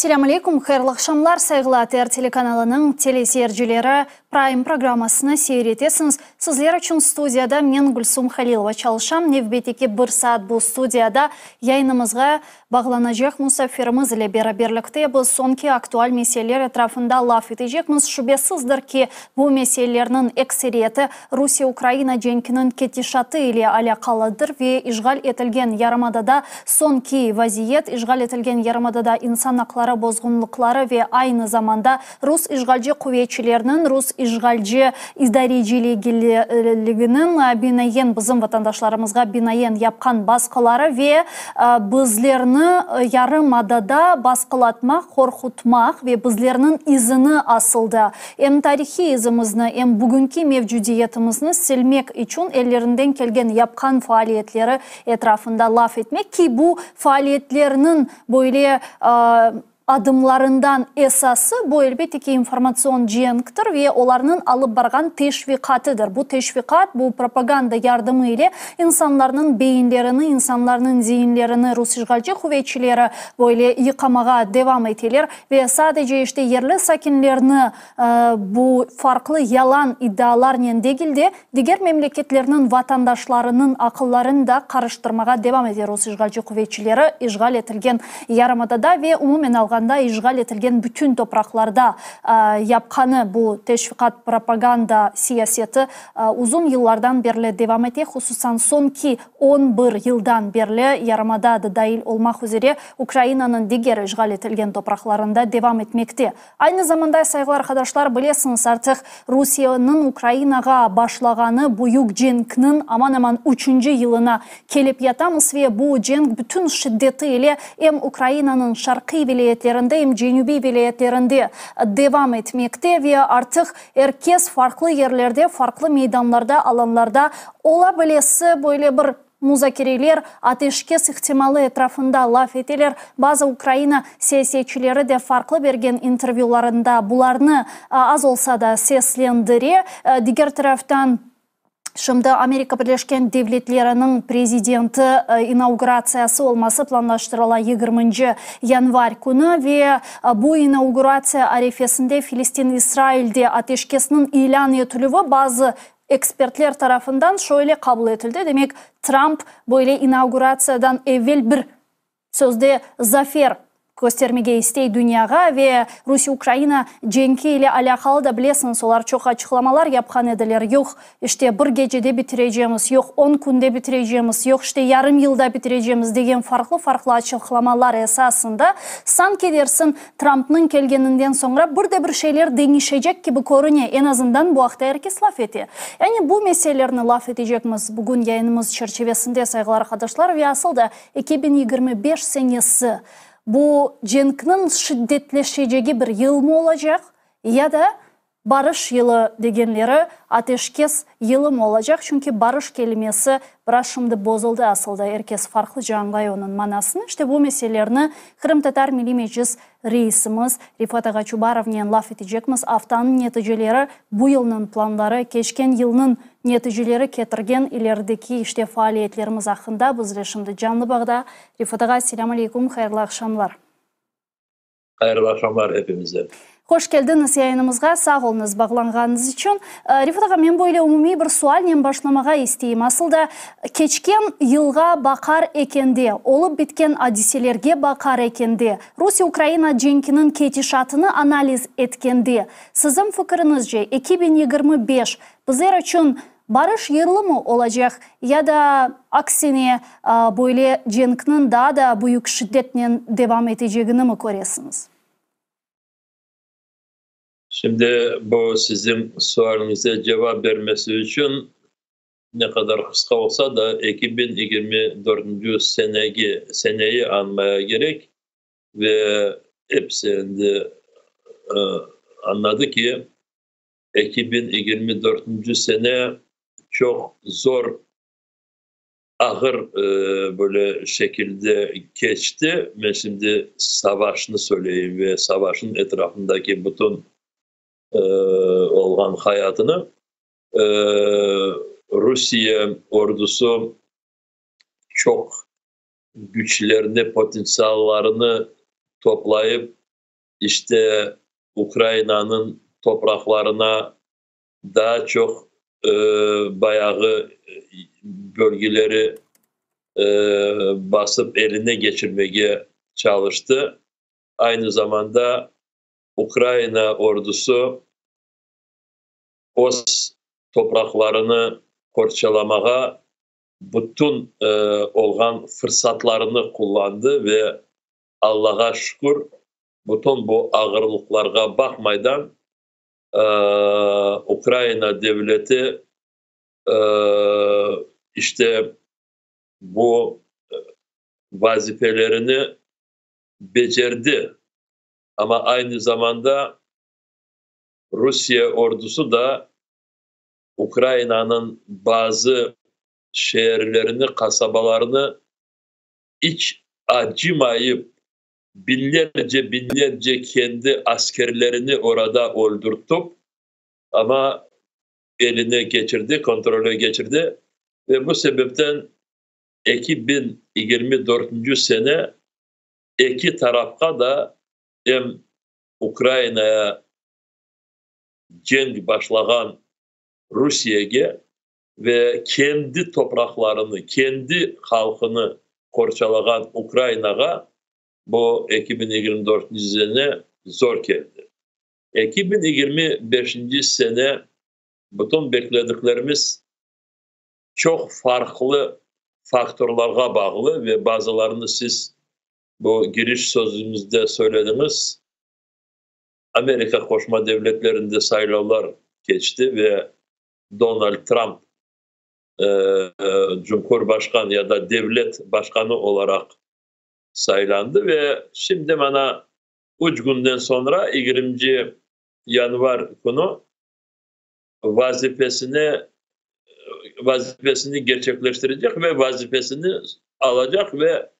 Selâm aleyküm, hayırlı aqşamlar, sayğılı ATR telekanalınıñ teleseyircileri, Prime programmasını seyir etesiñiz. Sizler içün studiyada men, Gülsum Halilova, çalışam. Nevbetteki bir saat bu studiyada yayınımızğa bağlanacaq musafirimiz ile beraberlikte biz soñki aktual meseleler etrafında laf etecekmiz. Şübesizdir ki, bu meselelerniñ ekseriyeti Rusiye-Ukraina cenkiniñ ketişatı ile alâqalıdır ve işğal etilgen yarımadada soñki vaziyet, işğal etilgen yarımadada insan aqları bozğunlıqları ve aynı zamanda rus işğalci quvetçileriniñ, rus işğalci idareciliginiñ binaen bizim vatandaşlarımızğa binaen yapqan basqıları ve bizlerni yarımadada basqılatmaq, qorqutmaq ve bizlerniñ izini asılda Em tarihiy izimizni, em bugünki mevcudiyetimizni silmek içün ellerinden kelgen yapqan faaliyetleri etrafında laf etmek, ki bu faaliyetlerniñ böyle adımlarından esası, bu, elbette ki, informatsion cenktir ve olarnıñ alıp barğan teşviqatıdır. Bu teşviqat, bu propaganda yardımı ile insanlarnıñ beyinlerini, insanlarnıñ zeyinlerini rus işğalci quvetçileri böyle yıqamağa devam eteler. Ve sadece işte yerli sakinlerni bu farqlı yalan iddialarnen degil de, diger memleketlerniñ vatandaşlarınıñ aqıllarını da qarıştırmağa devam ete rus işğalci quvetçileri işğal etilgen yarımadada ve umumen alğanda işğal etilgen bütün topraqlarda yapqanı bu teşviqat-propaganda siyaseti uzun yıllardan berli devam ete, hususan soñki 11 yıldan berli yarımada da dail olmaq üzere Ukrainanıñ diger işğal etilgen topraqlarında devam etmekte. Aynı zamanda, sayğılı arqadaşlar, bilesiñiz, artıq Rusiyeniñ Ukrainağa başlağanı büyük cenkniñ aman-aman üçünci yılına kelip yatamız ve bu cenk bütün şiddeti ile em Ukrainanıñ şarqiy vilâyetlerinde, em cenübiy vilâyetlerinde devam etmekte ve artıq er kes farqlı yerlerde, farqlı meydanlarda, alanlarda ola bilesi böyle bir Muzakereler ateşkes ihtimalı etrafında laf eteler. Bazı Ukraina siyasetçileri de farqlı bergen intervyularında bularnı az olsa da seslendire. Diger taraftan, şimdi Amerika Birleşken Devletleriniñ prezidenti inauguratsiyası olması planlaştırıla yigirminci yanvar künü ve bu inauguratsiya arefesinde Filistin-İsrailde ateşkesniñ ilân etilüvi bazı Ekspertler tarafından şöyle qabul etildi, demek, Tramp böyle inauguratsiyadan evel bir sözde zafer köstermege istey dünyağa ve Rusiye-Ukraina cenki ile alâqalı da, bilesiñiz, olar çoq açıqlamalar yapqan ediler, yoq, işte, bir gecede bitirecemiz, yoq, on künde bitirecemiz, yoq, işte, yarım yılda bitirecemiz degen farqlı-farqlı açıqlamalar esasında, sanki dersiñ, Trampnıñ kelgeninden soñra bir de bir şeyler deñişecek kibi körüne, eñ azından bu aqta er kes laf ete. Yani bu meselelerni laf etecekmiz bugün yayınımız çerçivesinde, sayğılı arqadaşlar, ve asıl da 2025 senesi bu cenkniñ şiddetleşecegi bir yılmı olacaq ya da Barış yılı degenleri ateşkes yılımı olacaq, çünki barış kelimesi biraz şimdi bozuldı, asılda er kes farqlıca añlay onıñ manasını. İşte bu meselelerni Qırımtatar Milliy Meclis reisimiz Refat ağa Çubarovnen laf etecekmiz. Aftanıñ neticeleri, bu yılnıñ planları, keçken yılnıñ neticeleri ketirgen ilerideki işte faaliyetlerimiz aqqında bizle şimdi canlı bağda. Refat ağa, selâm aleyküm, hayırlı aqşamlar. Hayırlı aqşamlar hepimize. Hoş keldiñiz yayınımızğa, sağ oluñız bağlanğanıñız içün. Refat ağa, men böyle umumiy bir sualnen başlamağa isteyim. Asıl da, keçken yılğa baqar ekende, olıp bitken adiselerge baqar ekende, Rusiye-Ukraina cenkiniñ ketişatını analiz etkende, siziñ fikiriñizce, 2025 bizler içün Barış yırlımı olacaq ya da aksine, böyle cenkniñ daa da büyük şiddetnen devam eteceginimi köresiñiz? Şimdi bu siziñ sualiñize cevap bermesi içün ne qadar qısqa olsa da, 2024 senegi, seneyi añmaya kerek ve episi endi añladı ki, 2024 sene çoq zor, ağır böyle şekilde keçti. Men şimdi savaşnı söyleyim ve savaşnıñ etrafındaki bütün olğan hayatını. Rusiye ordusı çoq güçlerini, potentsiallarını toplayıp, işte Ukrainanıñ topraqlarına daa çoq bayağı bölgeleri basıp eline keçirmege çalıştı. Aynı zamanda Ukraina ordusı öz topraqlarını qorçalamağa bütün olğan fırsatlarını qullandı ve Allağa şükür, bütün bu ağırlıqlarğa baqmaydan, Ukraina devleti işte bu vazifelerini becerdi. Amma aynı zamanda Rusiye ordusı da Ukrainanıñ bazı şeerlerini, qasabalarını iç acımayıp, biñlerce-biñlerce kendi askerlerini orada öldürtip, amma eline keçirdi, kontrole keçirdi ve bu sebepten 2024-nci sene eki tarafqa da, em Ukrainaya cenk başlağan Rusiyege ve kendi topraqlarını, kendi halqını qorçalağan Ukrainağa bu 2024-nci sene zor keldi. 2025-nci sene bütün beklediklerimiz çoq farqlı faktorlarğa bağlı ve bazılarını siz bu giriş sözüñizde söylediñiz. Amerika Qoşma Devletlerinde saylavlar keçti ve Donald Trump cumhurbaşqan ya da devlet başqanı olaraq saylandı ve şimdi mana üç künden soñra, yigirminci yanvar künü vazifesine vazifesini gerçekleştirecek ve vazifesini alacaq ve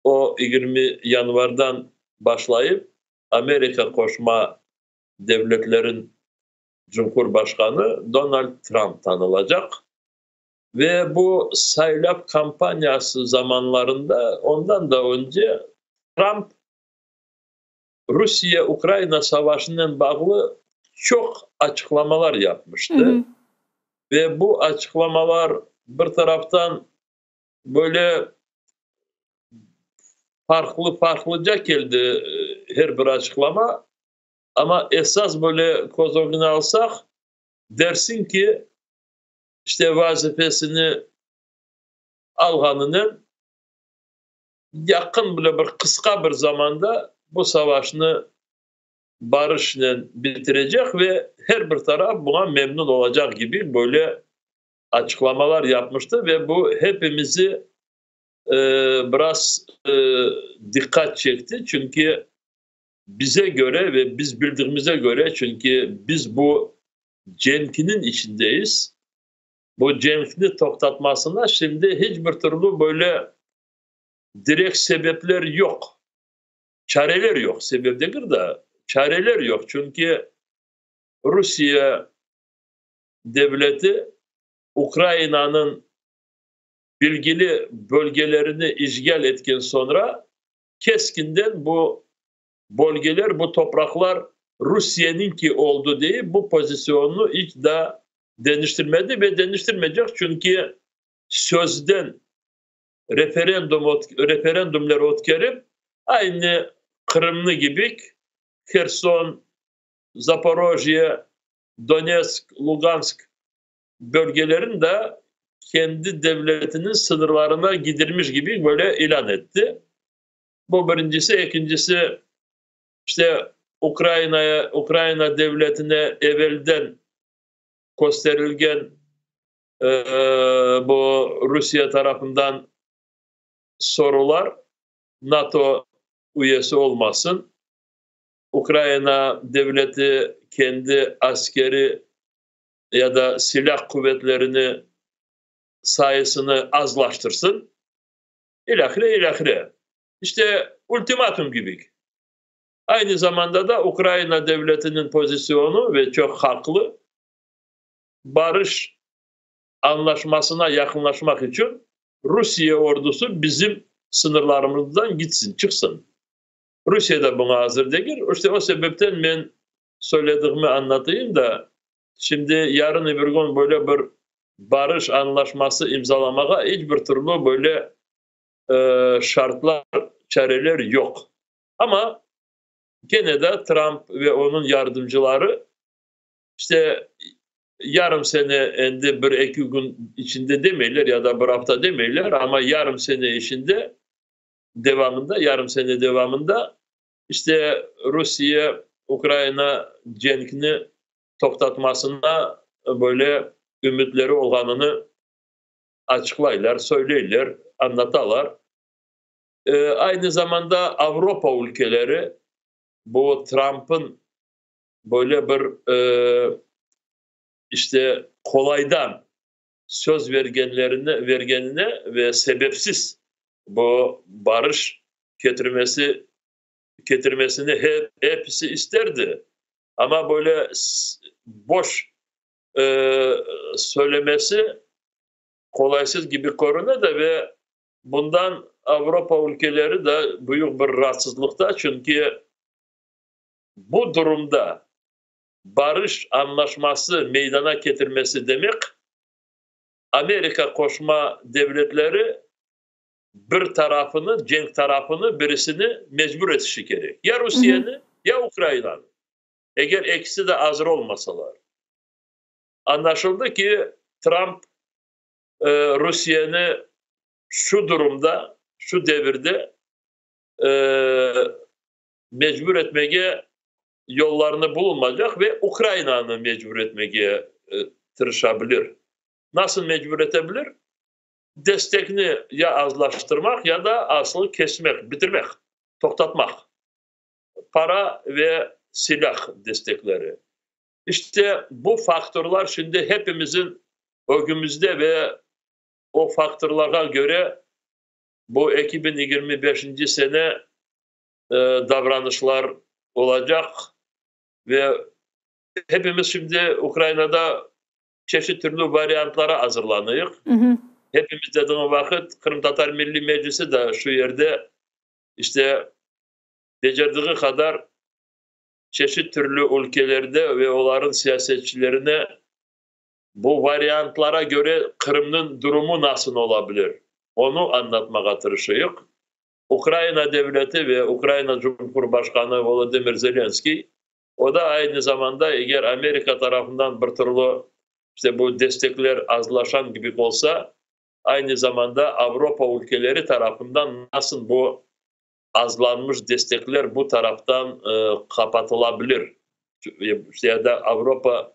o 20 yanvardan başlayıp Amerika Qoşma Devletlerin Cumhurbaşqanı Donald Trump tanılacaq. Ve bu saylav kampaniyası zamanlarında, ondan da önce Trump Rusiye-Ukraina savaşınen bağlı çoq açıqlamalar yapmıştı. Ve bu açıqlamalar bir taraftan böyle farqlı-farqlıca keldi her bir açıqlama, amma esas böyle köz ögüne alsaq, dersiñ ki, işte vazifesini alğanınen yaqın bile bir qısqa bir zamanda bu savaşnı barışnen bitirecek ve her bir taraf buña memnün olacaq kibi böyle açıqlamalar yapmıştı ve bu hepimizi biraz diqqat çekti, çünki bize köre ve biz bildigimize köre, çünki biz bu cenkniñ içindeyiz, bu cenkni toqtatmasına şimdi hiç bir türlü böyle direkt sebepler yoq, çareler yoq, sebep degil de, çareler yoq, çünki Rusiye devleti Ukrainanıñ bilgili bölgelerini işğal etken soñra, keskinden bu bölgeler, bu topraqlar Rusiyeniñki oldı deyip, bu pozisyonını iç daa deñiştirmedi ve deñiştirmeycek, çünki sözden referendum referendumlar ötkerip, aynı Qırımnı kibi Herson, Zaporojye, Donetsk, Lugansk bölgelerini de kendi devletiniñ sıñırlarına gidirmiş kibi böyle ilân etti. Bu birincisi. Ekincisi, işte Ukrainaya, Ukraina devletine evelden kösterilgen bu Rusiye tarafından sorular, NATO üyesi olmasın, Ukraina devleti kendi askeri ya da silâh quvetlerini sayısını azlaştırsın, ilâhre, ilâhre. İşte ultimatum kibi. Aynı zamanda da Ukraina devletiniñ pozisyonu ve çoq haqlı barış añlaşmasına yaqınlaşmaq içün Rusiye ordusı bizim sıñırlarımızdan gitsin, çıqsın. Rusiye de buña azır degil. İşte o sebepten men söyledigimi añlatayım da, şimdi yarın-öbür kün böyle bir barış añlaşması imzalamağa iç bir türlü böyle şartlar, çareler yoq. Amma kene de Tramp ve onıñ yardımcıları işte yarım sene endi bir-eki kün içinde demeyler ya da bir afta demeyler, amma yarım sene içinde devamında, yarım sene devamında işte Rusiye Ukraina cenkni toqtatmasına böyle ümütleri olğanını açıqlaylar, söyleyler, añlatalar. Aynı zamanda Avropa ülkeleri bu Trump'ın böyle bir işte qolaydan söz vergenlerini vergenine ve sebepsiz bu barış ketirmesi ketirmesini hep episi isterdi. Amma böyle boş söylemesi qolaysız kibi körüne de ve bundan Avropa ülkeleri de büyük bir raatsızlıqta, çünki bu durumda barış añlaşması meydana ketirmesi demek, Amerika Qoşma Devletleri bir tarafını, cenk tarafını, birisini mecbur etişi kerek, ya Rusiyeni, ya Ukrainanı, eger ekisi de azır olmasalar. Añlaşıldı ki, Tramp Rusiyeni şu durumda, şu devirde mecbur etmege yollarını bulunmaycaq ve Ukrainanı mecbur etmege tırışabilir. Nasıl mecbur etebilir? Destekni ya azlaştırmaq, ya da asıl kesmek, bitirmek, toqtatmaq. Para ve silâh destekleri. İşte bu faktorlar şimdi hepimizin ögümizde ve o faktorlarğa göre bu 2025 sene davranışlar olacaq ve hepimiz şimdi Ukrainada çeşit türlü variantlara azırlanıyıq. Hepimiz dediğim vaqıt Qırımtatar Milliy Meclisi de şu yerde işte becerdiği qadar çeşit türlü ülkelerde ve oların siyasetçilerine bu variantlara göre Qırımnıñ durumu nasıl olabilir, onı añlatmağa tırışıyıq. Ukraina devleti ve Ukraina Cumhurbaşqanı Volodımır Zelenskiy, o da aynı zamanda eger Amerika tarafından bir türlü işte bu destekler azlaşan kibi olsa, aynı zamanda Avropa ülkeleri tarafından nasıl bu azlanmış destekler bu taraftan qapatılabilir ya da Avropa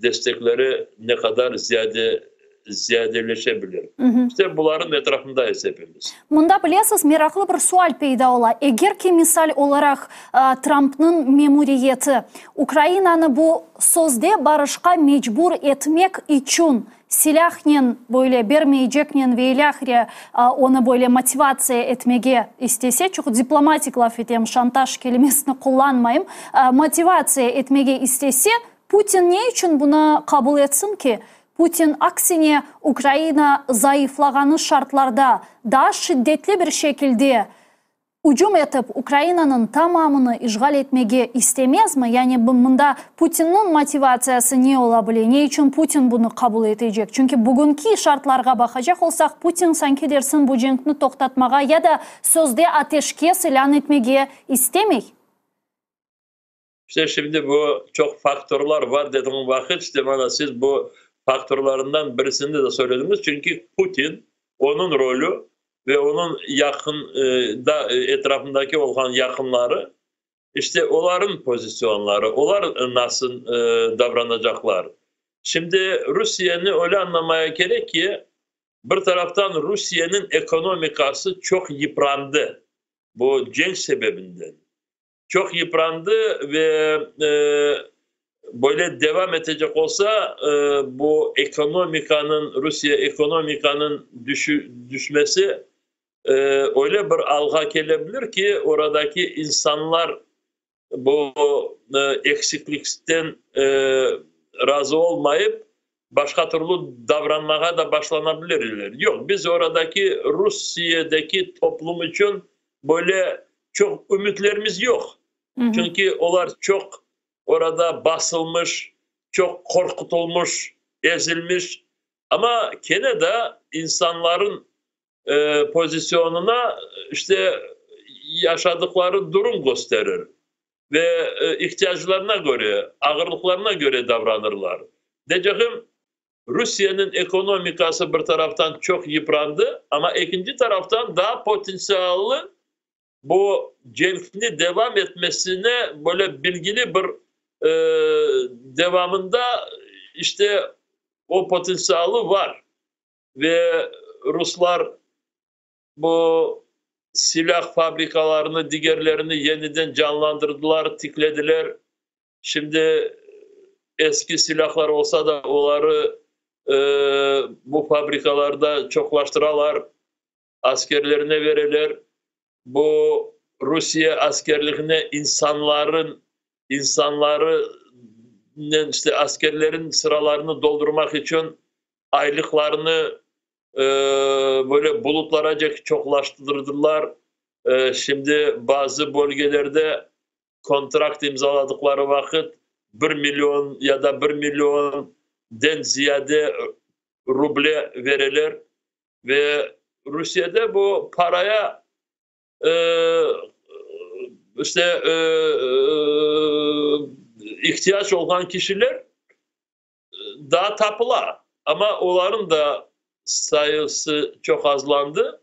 destekleri ne qadar ziyade ziyadeleşebilir. İşte buların etrafındayız hepimiz. Mında, bilesiz, meraqlı bir sual peyda ola. Eger ki, misal olaraq, Trumpnıñ memuriyeti Ukrainanı bu sözde barışqa mecbur etmek içün silâhnen böyle bermeyceknen ve ilâhre onı böyle motivatsiya etmege istese, çoq diplomatik laf etem, şantaj kelimesini qullanmayım, motivatsiya etmege istese, Putin ne içün bunı qabul etsin ki? Putin, aksine, Ukraina zayıflağanı şartlarda daa şiddetli bir şekilde ücüm etip, Ukrainanıñ tamamını işğal etmege istemezmi? Yani mında Putinniñ motivatsiyası ne ola bile? Ne içün Putin bunı qabul etecek? Çünki bugünki şartlarğa baqacaq olsaq, Putin sanki dersin bu cenkni toqtatmağa ya da sözde ateşkes ilân etmege istemey. İşte şimdi bu çoq faktorlar var dediğim vaqıt, işte mana siz bu faktorlarından birisini de söylediñiz, çünki Putin, onıñ rolü ve onıñ yaqın da etrafındaki olğan yaqınları, işte oların pozisyonları, olar nasıl davranacaqlar. Şimdi Rusiyeni öyle añlamaya kerek ki, bir taraftan Rusiyeniñ ekonomikası çoq yıprandı bu cenk sebebinden. Çoq yıprandı ve böyle devam etecek olsa, bu ekonomikanıñ, Rusiye ekonomikanıñ düşmesi öyle bir alğa kele bilir ki, oradaki insanlar bu eksiklikten razı olmayıp, başqa türlü davranmağa da başlana bilirler. Yoq, biz oradaki Rusiyedeki toplum içün böyle. çoq ümütlerimiz yoq. Çünki olar çoq orada basılmış, çoq qorqutılmış, ezilmiş. Amma kene de insanların pozisyonına işte yaşadıqları durum kösterir ve ihtiyaclarına köre, ağırlıqlarına köre davranırlar. Deycegim, Rusiyeniñ ekonomikası bir taraftan çoq yıprandı, amma ekinci taraftan daa potentsiallı bu cenkni devam etmesine böyle bilgili bir devamında işte o potentsialı var. Ve ruslar bu silâh fabrikalarını, digerlerini yeniden canlandırdılar, tiklediler. Şimdi eski silâhlar olsa da, oları bu fabrikalarda çoqlaştıralar, askerlerine vereler. Bu Rusiye askerligine insanların, insanlarınen işte askerlerin sıralarını doldurmaq içün aylıqlarını böyle bulutlaracek çoqlaştırdılar. Şimdi bazı bölgelerde kontrakt imzaladıqları vaqıt bir million ya da bir millionden ziyade ruble vereler ve Rusiyede bu paraya işte ihtiyac olğan kişiler daa tapıla, amma olarnıñ da sayısı çoq azlandı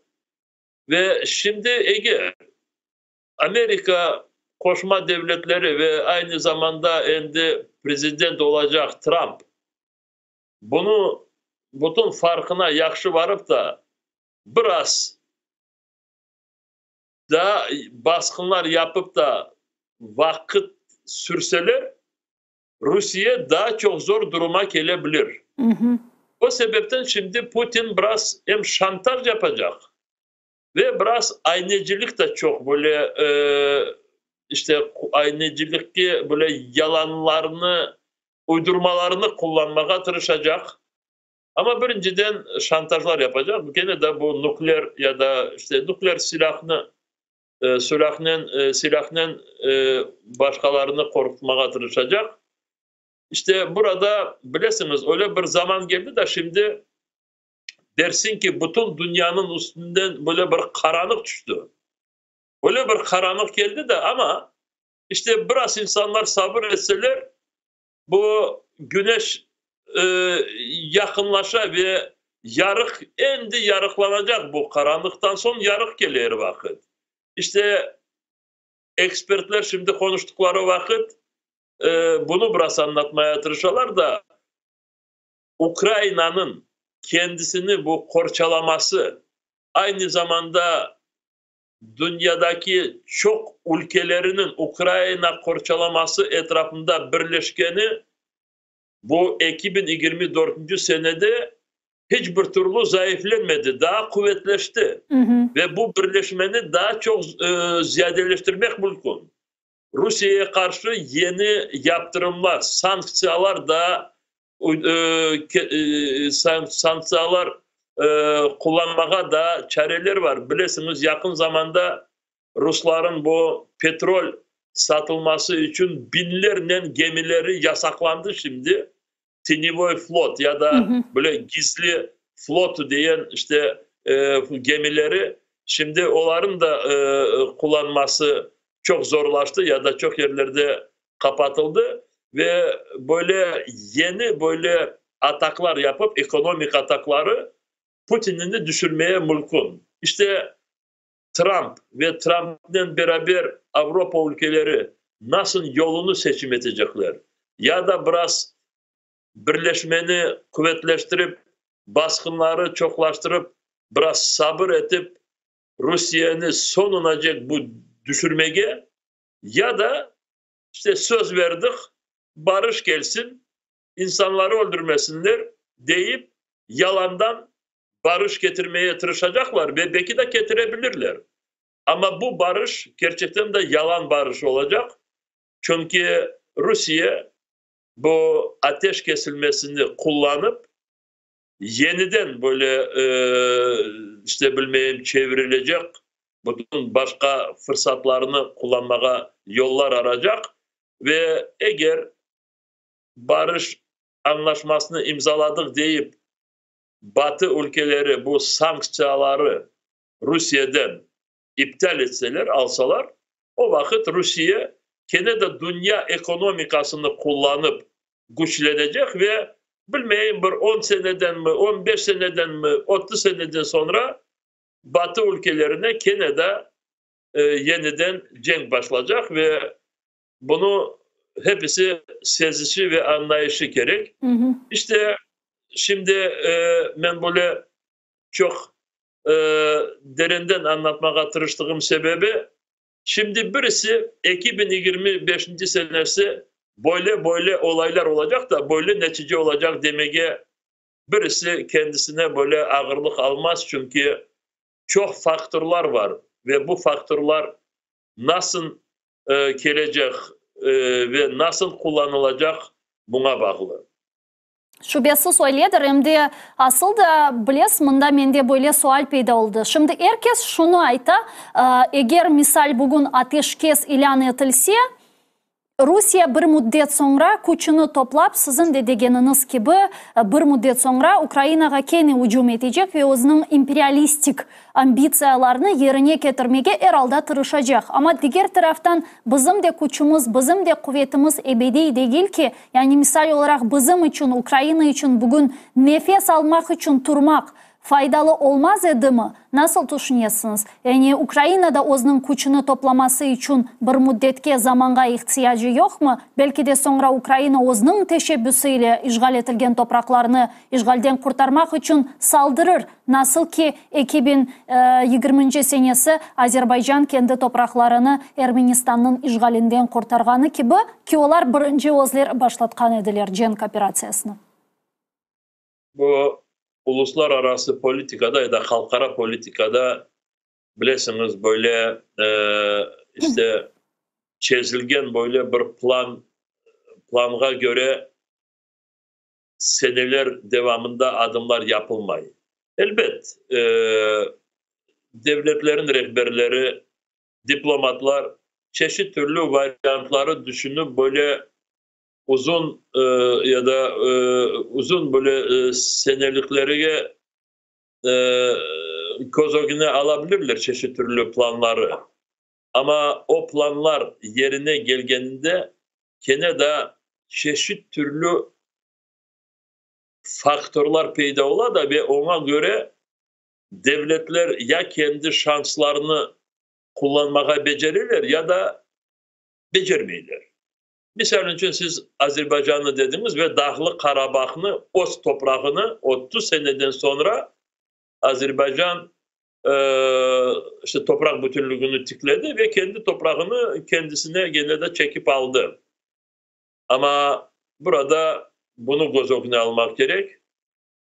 ve şimdi eger Amerika Qoşma Devletleri ve aynı zamanda endi prezident olacaq Tramp bunı bütün farqına yahşı varıp da biraz daa basqınlar yapıp da vaqıt sürseler, Rusiye daa çoq zor duruma kele bilir. O sebepten şimdi Putin biraz em şantaj yapacaq ve biraz aynecilik de çoq böyle işte aynecilikke böyle yalanlarnı, uydurmalarnı qullanmağa tırışacaq. Amma birinciden şantajlar yapacaq. Kene de bu nukleer ya da işte nukleer silâhnı silâhnen silâhnen başqalarını qorqutmağa tırışacaq. İşte burada bilesiñiz, öyle bir zaman keldi de şimdi dersiñ ki, bütün dünyanıñ üstünden böyle bir qaranlıq tüşti. Öyle bir qaranlıq keldi de, amma işte biraz insanlar sabır etseler, bu güneş yaqınlaşa ve yarıq endi yarıqlanacaq, bu qaranlıqtan soñ yarıq kele er vaqıt. İşte ekspertler şimdi qonuştıqları vaqıt bunı biraz añlatmaya tırışalar da, Ukrainanıñ kendisini bu qorçalaması, aynı zamanda dünyadaki çoq ülkeleriniñ Ukraina qorçalaması etrafında birleşkeni bu 2024 senede hiç bir türlü zayıflenmedi, daa quvetleşti. Ve bu birleşmeni daa çoq ziyadeleştirmek mümkün. Rusiyege qarşı yeni yaptırımlar, sanktsiyalar da sanktsiyalar qullanmağa da çareler bar. Bilesiñiz, yaqın zamanda rusların bu petrol satılması içün biñlernen gemileri yasaqlandı şimdi. Tenevoy flot ya da böyle gizli flot degen işte gemileri, şimdi olarnıñ da qullanması çoq zorlaştı ya da çoq yerlerde qapatıldı ve böyle yeni böyle ataklar yapıp, ekonomik atakları Putinni düşürmeye mümkün. İşte Trump ve Trumpnen beraber Avropa ülkeleri nasıl yolunu seçim etecekler? Ya da biraz birleşmeni quvetleştirip, basqınları çoqlaştırıp, biraz sabır etip, Rusiyeni soñunacek bu düşürmege, ya da işte söz verdik, barış kelsin, insanları öldürmesinler deyip, yalandan barış ketirmeye tırışacaqlar ve belki de ketirebilirler. Amma bu barış kerçekten de yalan barış olacaq, çünki Rusiye bu ateş kesilmesini qullanıp, yeniden böyle işte bilmeyim çevirilecek. bütün başqa fırsatlarnı qullanmağa yollar aracaq ve eger barış añlaşmasını imzaladıq deyip, Batı ülkeleri bu sanktsiyaları Rusiyeden iptal etseler, alsalar, o vaqıt Rusiye kene de dünya ekonomikasını qullanıp küçlenecek ve, bilmeyim, bir on senedenmi, on beş senedenmi, 30 seneden soñra Batı ülkelerine kene de yeniden cenk başlacaq ve bunı hepisi sezişi ve añlayışı kerek. İşte, şimdi men böyle çoq derinden añlatmağa tırıştığım sebebi, şimdi birisi 2025-nci senesi böyle böyle olaylar olacaq da, böyle netice olacaq demege birisi kendisine böyle ağırlıq almaz, çünki çoq faktorlar bar ve bu faktorlar nasıl kelecek ve nasıl qullanılacaq, buña bağlı. Şübesiz öyledir. Em de asıl da, bilesiz, mında mende böyle sual peyda oldı. Şimdi er kes şunı ayta, eger, misal, bugün ateşkes ilân etilse, Rusiye bir müddet soñra küçüni toplap, siziñ de degeniñiz kibi, bir müddet soñra Ukrainağa kene ücüm etecek ve özüniñ imperialistik ambitsiyalarını yerine ketirmege er alda tırışacaq. Amma diger taraftan bizim de küçümiz, bizim de quvetimiz ebediy degil ki, yani misal olaraq bizim içün, Ukraina içün bugün nefes almaq içün turmaq faydalı olmaz edimi? Nasıl tüşünesiñiz? Yani Ukraina da özüniñ küçüni toplaması içün bir müddetke, zamanğa ihtiyacı yoqmı? Belki de soñra Ukraina özüniñ teşebbüsi ile işğal etilgen topraqlarını işğalden qurtarmaq içün saldırır, nasıl ki 2020-nci senesi Azerbaycan kendi topraqlarını Ermenistannıñ işğalinden qurtarğanı kibi, ki olar birinci özleri başlatqan ediler cenk operatsiyasını. Bu uluslararası politikada ya da halqara politikada, bilesiñiz, böyle işte çezilgen böyle bir plan, planğa köre seneler devamında adımlar yapılmay. Elbet, devletlerin rehberleri, diplomatlar çeşit türlü variantları düşünip böyle uzun ya da uzun böyle seneliklerge köz ögüne alabilirler çeşit türlü planları. Amma o planlar yerine kelgeninde kene de çeşit türlü faktorlar peyda ola da ve oña köre devletler ya kendi şanslarını qullanmağa becereler, ya da becermeyler. Misal içün, siz Azerbaycannı dediñiz ve Dağlı Qarabağnı, öz toprağını 30 seneden soñra Azerbaycan işte topraq bütünligini tikledi ve kendi toprağını kendisine gene de çekip aldı. Amma burada bunı köz ögüne almaq kerek.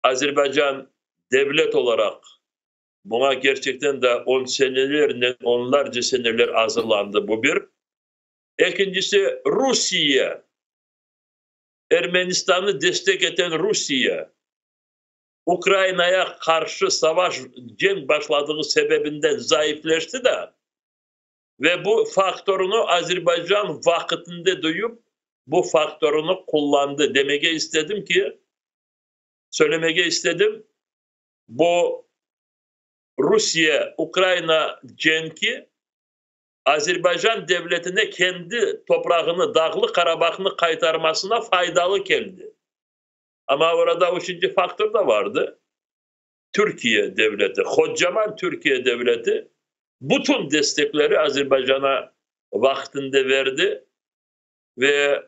Azerbaycan devlet olaraq buña kerçekten de on senelernen, onlarca seneler azırlandı, bu bir. Ekincisi, Rusiye, Ermenistan'ı destek eten Rusiye, Ukrainaya qarşı savaş, cenk başladığı sebebinden zayıfleşti de ve bu faktorını Azerbaycan vaqıtında duyıp, bu faktorını qullandı. Demege istedim ki, söylemege istedim, bu Rusiye-Ukraina cenki Azerbaycan devletine kendi toprağını, Dağlı Qarabağnı qaytarmasına faydalı keldi. Amma orada üçünci faktor da vardı. Türkiye devleti, qocaman Türkiye devleti bütün destekleri Azerbaycan'a vaqtında verdi ve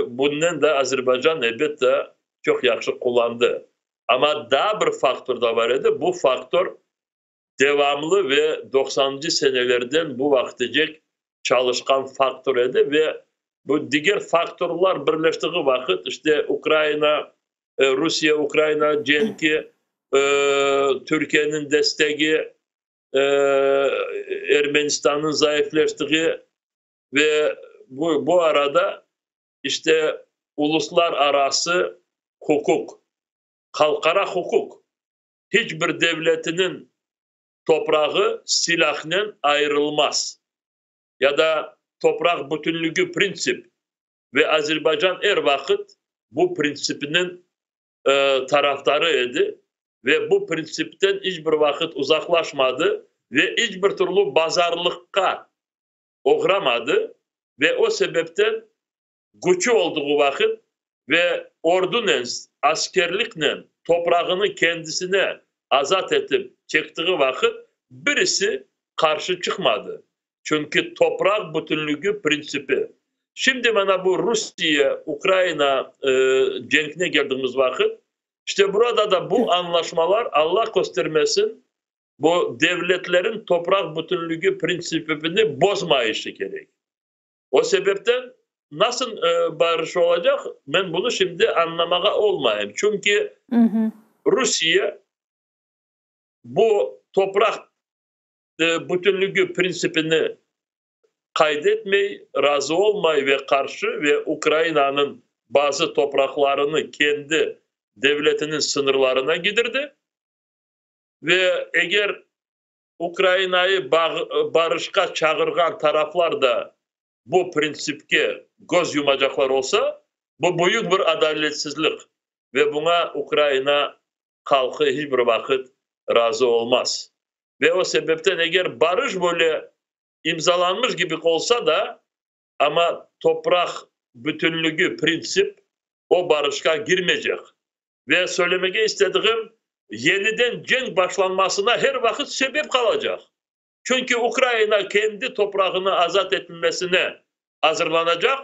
bundan da Azerbaycan elbette çoq yahşı qullandı. Amma daa bir faktor da bar edi. Bu faktor devamlı ve 90-cı senelerden bu vaqıtacek çalışqan faktor edi ve bu diger faktorlar birleştiği vaqıt işte Ukraina, Rusiye-Ukraina cenki, Türkiye'nin destegi, Ermenistan'ın zayıfleştiği ve bu arada işte uluslararası hukuk, halqara hukuk, hiçbir devletinin. toprağı silâhnen ayırılmaz ya da topraq bütünligi printsip ve Azerbaycan er vaqıt bu printsipniñ tarafdarı edi ve bu printsipten iç bir vaqıt uzaqlaşmadı ve iç bir türlü bazarlıqqa oğramadı ve o sebepten küçü olduğu vaqıt ve ordunen, askerliknen toprağını kendisine azat etip çektiği vaqıt birisi qarşı çıqmadı. Çünki topraq bütünligi printsipi. Şimdi mana bu Rusiye, Ukraina cenkine keldiğimiz vaqıt, işte burada da bu añlaşmalar, Alla köstermesin, bu devletlerin topraq bütünligi printsipini bozmayışı kerek. O sebepten nasıl barış olacaq, men bunı şimdi añlamağa olmayım. Çünki Rusiye bu topraq bütünligi printsipini qayd etmey, razı olmay ve qarşı ve Ukrainanıñ bazı topraqlarını kendi devletiniñ sıñırlarına gidirdi. Ve eger Ukrainayı barışqa çağırğan taraflar da bu printsipke köz yumacaqlar olsa, bu büyük bir adaletsizlik ve buña Ukraina halqı hiç bir vaqıt razı olmaz. Ve o sebepten eger barış böyle imzalanmış kibi olsa da, amma topraq bütünligi printsip o barışqa girmeycek. Ve söylemege istediğim, yeniden cenk başlanmasına her vaqıt sebep qalacaq. Çünki Ukraina kendi toprağını azat etilmesine azırlanacaq,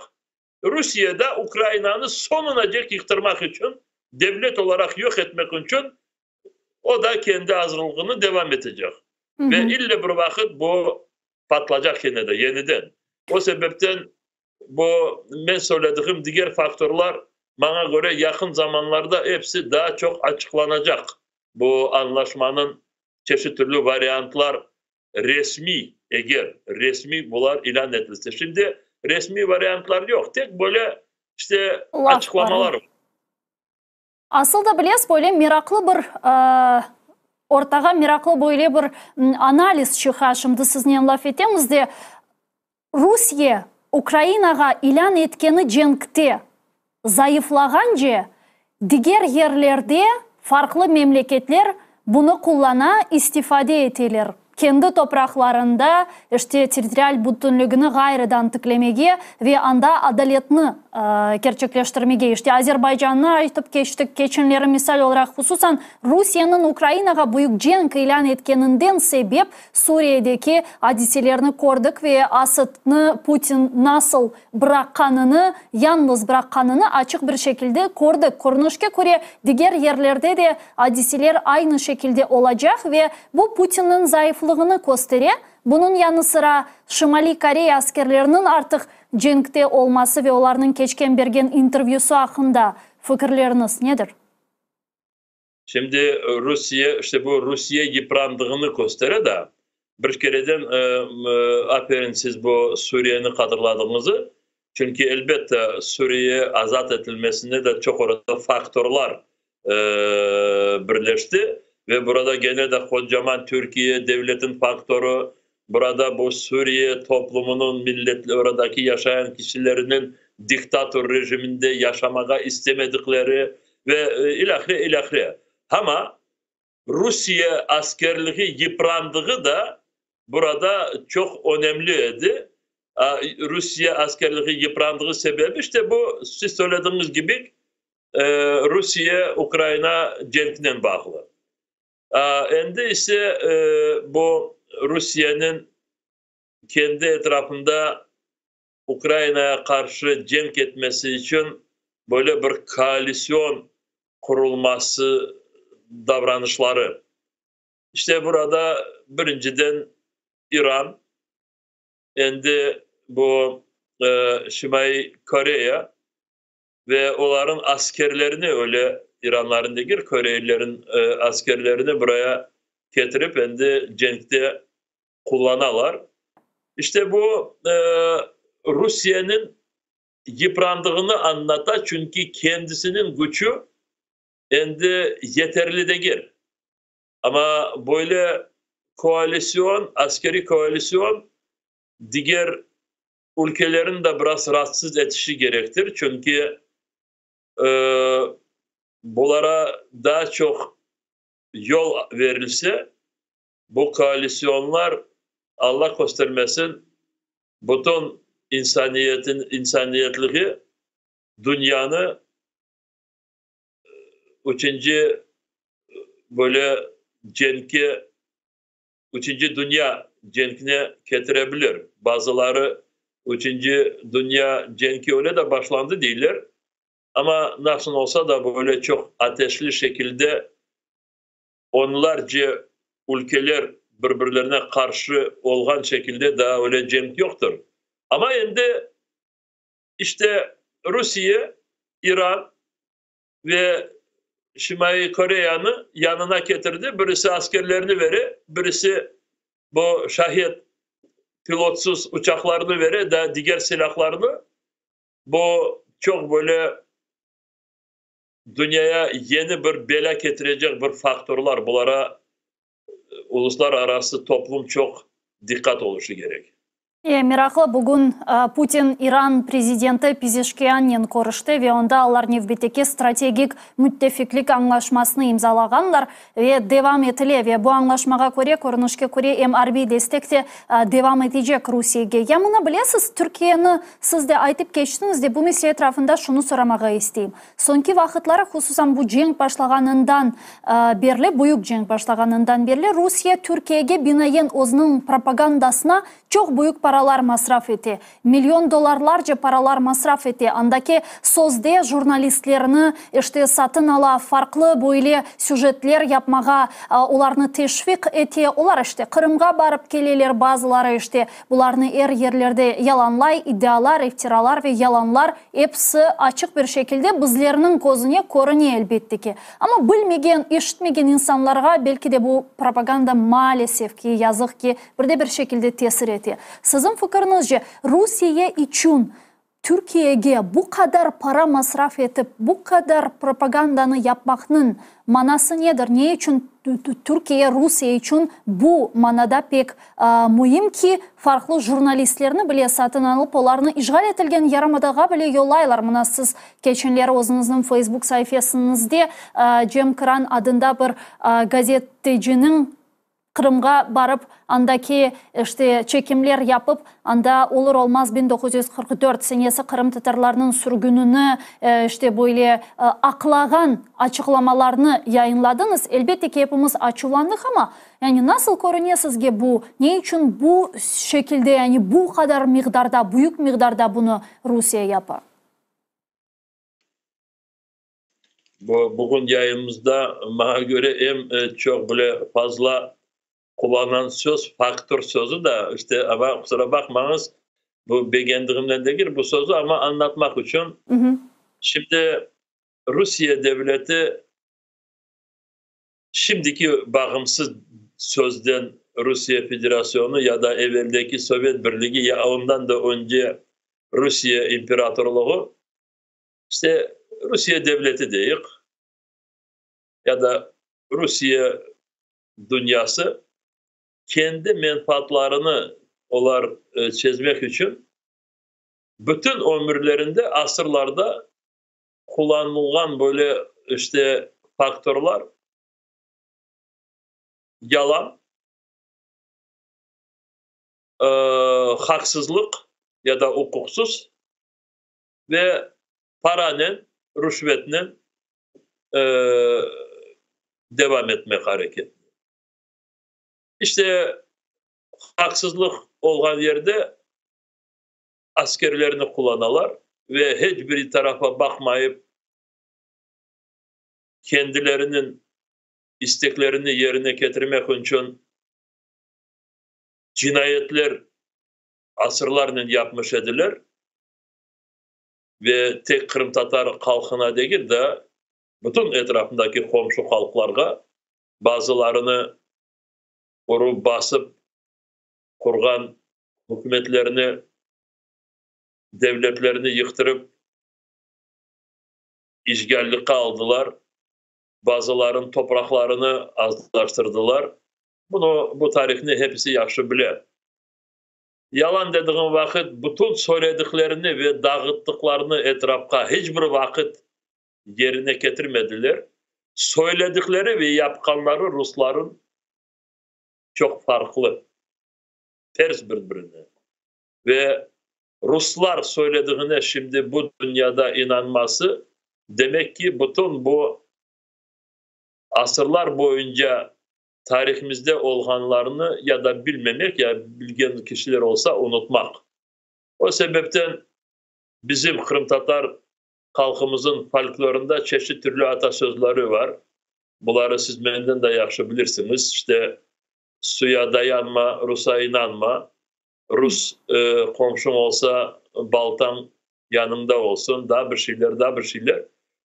Rusiye de Ukrainanı soñunacek yıqtırmaq içün, devlet olaraq yoq etmek içün, o da kendi azırlığını devam etecek. Ve ille bir vaqıt bu patlacaq kene de, yeniden. O sebepten bu men söylediğim diger faktorlar, maña köre, yaqın zamanlarda episi daa çoq açıqlanacaq. Bu añlaşmanıñ çeşit türlü variantlar resmiy, eger resmiy bular ilân etilse. Şimdi resmiy variantlar yoq, tek böyle işte açıqlamalar var. Asıl da bilesiz, böyle meraqlı bir ortağa meraqlı böyle bir analiz çıqa, şimdi siznen laf etemiz de, Rusiye Ukrainağa ilân etkeni cenkte zayıflağance, diger yerlerde farqlı memleketler bunı qullana, istifade eteler. Kendi topraqlarında, işte, territorial bütünligini ğayrıdan tiklemege ve anda adaletni kerçekleştirmege, işte, Azerbaycannı aytıp keçtik keçenleri misal olaraq, hususan Rusiyeniñ Ukrainağa büyük cenk ilân etkeninden sebep Suriyedeki adiselerni kördik ve Asadnı Putin nasıl bıraqqanını, yañlız bıraqqanını açıq bir şekilde kördik. Körünişke köre, diger yerlerde de adiseler aynı şekilde olacaq ve bu Putinniñ zayıflığını köstere. Bunıñ yanı sıra, Şimaliy Koreya askerleriniñ artıq cenkte olması ve olarnıñ keçken bergen intervyüsı aqqında fikirleriñiz nedir? Şimdi Rusiye, işte bu Rusiye yıprandığını köstere da, bir kereden aferin siz bu Suriyeni hatırladığıñızı, çünki elbette Suriye azat etilmesine de çoq orada faktorlar birleşti ve burada gene de qocaman Türkiye devletin faktorı, burada bu Suriye toplumunıñ milletli oradaki yaşayan kişileriniñ diktator rejiminde yaşamağa istemedikleri ve ilâhre, ilâhre. Amma Rusiye askerligi yıprandığı da burada çoq önemli edi. Rusiye askerligi yıprandığı sebebi işte bu siz söylediğiniz kibi Rusiye-Ukraina cenkinen bağlı. Endi ise bu Rusiyeniñ kendi etrafında Ukrainaya qarşı cenk etmesi içün böyle bir koalisyon qurulması davranışları. İşte burada birinciden İran, endi bu Şimaliy Koreya ve olarnıñ askerlerini öyle İranların degil, Koreylilerin askerlerini buraya ketirip endi cenkte qullanalar. İşte bu Rusiyeniñ yıprandığını añlata, çünki kendisiniñ küçü endi yeterli degil. Amma böyle. koalisyon, askeriy koalisyon diger ülkelerini de biraz raatsız etişi kerektir, çünki bulara daa çoq yol verilse, bu koalisyonlar, Alla köstermesin, bütün insaniyetin, insaniyetligi, dünyanı üçünci böyle cenkke, üçünci dünya cenkine ketire bilir. Bazıları üçünci dünya cenki öyle de başlandı deyler, amma nasıl olsa da böyle çoq ateşli şekilde onlarca ülkeler bir-birlerine qarşı olğan şekilde daa öyle cenk yoqtır. Amma endi işte Rusiye, İran ve Şimaliy Koreyanı yanına ketirdi, birisi askerlerini bere, birisi bu Şahed pilotsız uçaqlarını bere, daa diger silâhlarnı. Bu çoq böyle dünyaya yeni bir belâ ketirecek bir faktorlar, bulara uluslararası toplum çoq diqqat oluşı kerek. Meraqlı, bugün Putin İran prezidenti Pezeşkiannen körüşti ve onda olar nevbetteki strategik müttefiklik añlaşmasını imzalağanlar ve devam etile ve bu añlaşmağa köre, körünişke köre, em arbiy destek de devam etecek Rusiyege. Ya mına bilesiz, Türkiyeni siz de aytıp keçtiñiz de, bu mesele etrafında şunı soramağa isteyim. Soñki vaqıtları, hususan bu cenk başlağanından berli, büyük cenk başlağanından berli, Rusiye Türkiyege binaen özüniñ propagandasına çoq büyük paralar masraf ete, million dollarlarca paralar masraf ete, andaki sözde jurnalistlerni, işte, satın ala, farqlı böyle süjetler yapmağa olarnı teşviq ete, olar, işte, Qırımğa barıp keleler, bazıları, işte, bularnı er yerlerde yalanlay, iddialar, iftiralar ve yalanlar Episi açıq bir şekilde bizlerniñ közüne körüne, elbette ki. Amma bilmegen, eşitmegen insanlarğa belki de bu propaganda maalesef ki, yazıq ki, bir de bir şekilde tesir ete. Siziñ fikiriñizce, Rusiye içün Türkiyege bu qadar para masraf etip, bu qadar propagandanı yapmaqnıñ manası nedir? Ne içün Türkiye Rusiye içün bu manada pek müim ki, farqlı jurnalistlerni bile satın alıp, olarnı işğal etilgen yarımadağa bile yollaylar? Mına siz keçenleri özüñizniñ Facebook saifesiñizde Cem Kıran adında bir gazeteciniñ Qırımğa barıp, andaki, işte, çekimler yapıp, anda olur-olmaz 1944 senesi qırımtatarlarnıñ sürgünini, işte, böyle aqlağan açıqlamalarnı yayınladıñız. Elbette ki, epimiz açuvlandıq, amma, yani, nasıl körüne sizge bu, ne içün bu şekilde, yani, bu qadar miqdarda, büyük miqdarda bunı Rusiye yapa? Bu, bugün yayınımızda, maña köre, eñ çoq bile fazla qullanğan söz faktor sözü da, işte, amma qusura baqmañız, bu begendigimden degil bu sözü, amma añlatmaq içün. Şimdi Rusiye devleti şimdiki bağımsız sözden Rusiye Federasyonu ya da eveldeki Sovet Birligi ya ondan da önce Rusiye imperatorluğu, İşte, Rusiye devleti deyik, ya da Rusiye dünyası kendi menfaatlarını olar çezmek içün bütün ömürlerinde, asırlarda qullanılğan böyle, işte, faktorlar, yalan, haqsızlıq ya da uquqsız ve paranen, rüşvetnen devam etmek areketini. İşte, haqsızlıq olğan yerde askerlerni qullanalar ve heç bir tarafa baqmayıp, kendileriniñ isteklerini yerine ketirmek içün cinayetler asırlarnen yapmış ediler. Ve tek qırımtatar halqına degil de, bütün etrafındaki qomşu halqlarğa, bazılarını urıp basıp qurğan ükümetlerini, devletlerini yıqtırıp işgallikqa aldılar, bazılarınıñ topraqlarını azlaştırdılar. Bunı, bu tarihni hepisi yahşı bile. Yalan dediğim vaqıt, bütün söylediklerini ve dağıttıqlarını etrafqa hiç bir vaqıt yerine ketirmediler. Söyledikleri ve yapqanları rusların çoq farqlı, ters bir-birine. Ve ruslar söylediğine şimdi bu dünyada inanması, demek ki, bütün bu asırlar boyunca tarihimizde olğanlarnı ya da bilmemek, ya bilgen kişiler olsa unutmaq. O sebepten bizim qırımtatar halqımızın folklorında çeşit türlü atasözleri var. Buları siz menden de yahşı bilirsiñiz. İşte, Suya dayanma, rusa inanma, rus qomşuñ olsa, baltañ yanıñda olsun, daa bir şeyler, daa bir şeyler.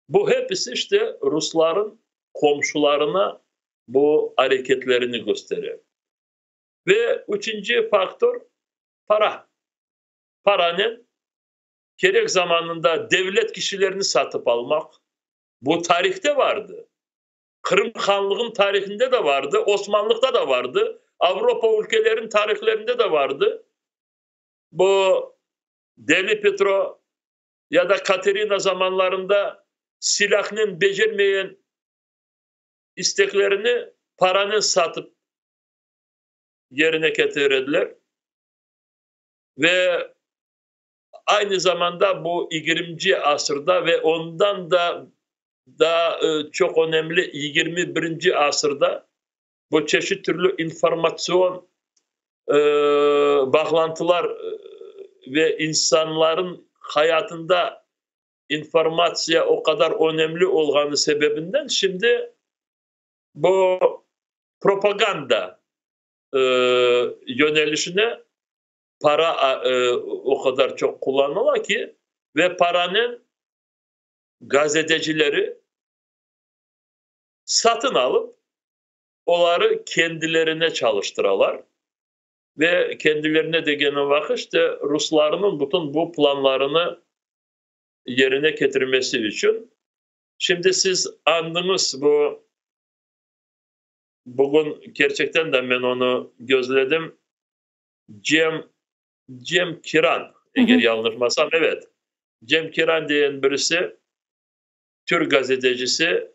Bu hepisi işte rusların qomşularına bu areketlerini köstere. Ve üçünci faktor, para. Paranen kerek zamanında devlet kişilerini satıp almaq, bu tarihte vardı. Qırım hanlığınıñ tarihinde de vardı, Osmanlıqta da vardı, Avropa ülkeleriniñ tarihlerinde de vardı. Bu Deli Petro ya da Katerina zamanlarında silâhnen becermeyen isteklerini paranen satıp yerine ketirediler. Ve aynı zamanda bu yigirminci asırda ve ondan da daa çoq önemli 21-nci asırda bu çeşit türlü informatsion bağlantılar ve insanların hayatında informatsiya o qadar önemli olğanı sebebinden şimdi bu propaganda yönelişine para o qadar çoq qullanıla ki, ve paranıñ gazetecileri satın alıp, oları kendilerine çalıştıralar. Ve kendilerine degenim vaqıt, işte, ruslarnıñ bütün bu planlarını yerine ketirmesi içün. Şimdi siz añdıñız bu, bugün kerçekten de men onı gözledim, Cem, Cem Kiran, eger yañlışmasam, evet, Cem Kiran degen birisi, türk gazetecisi,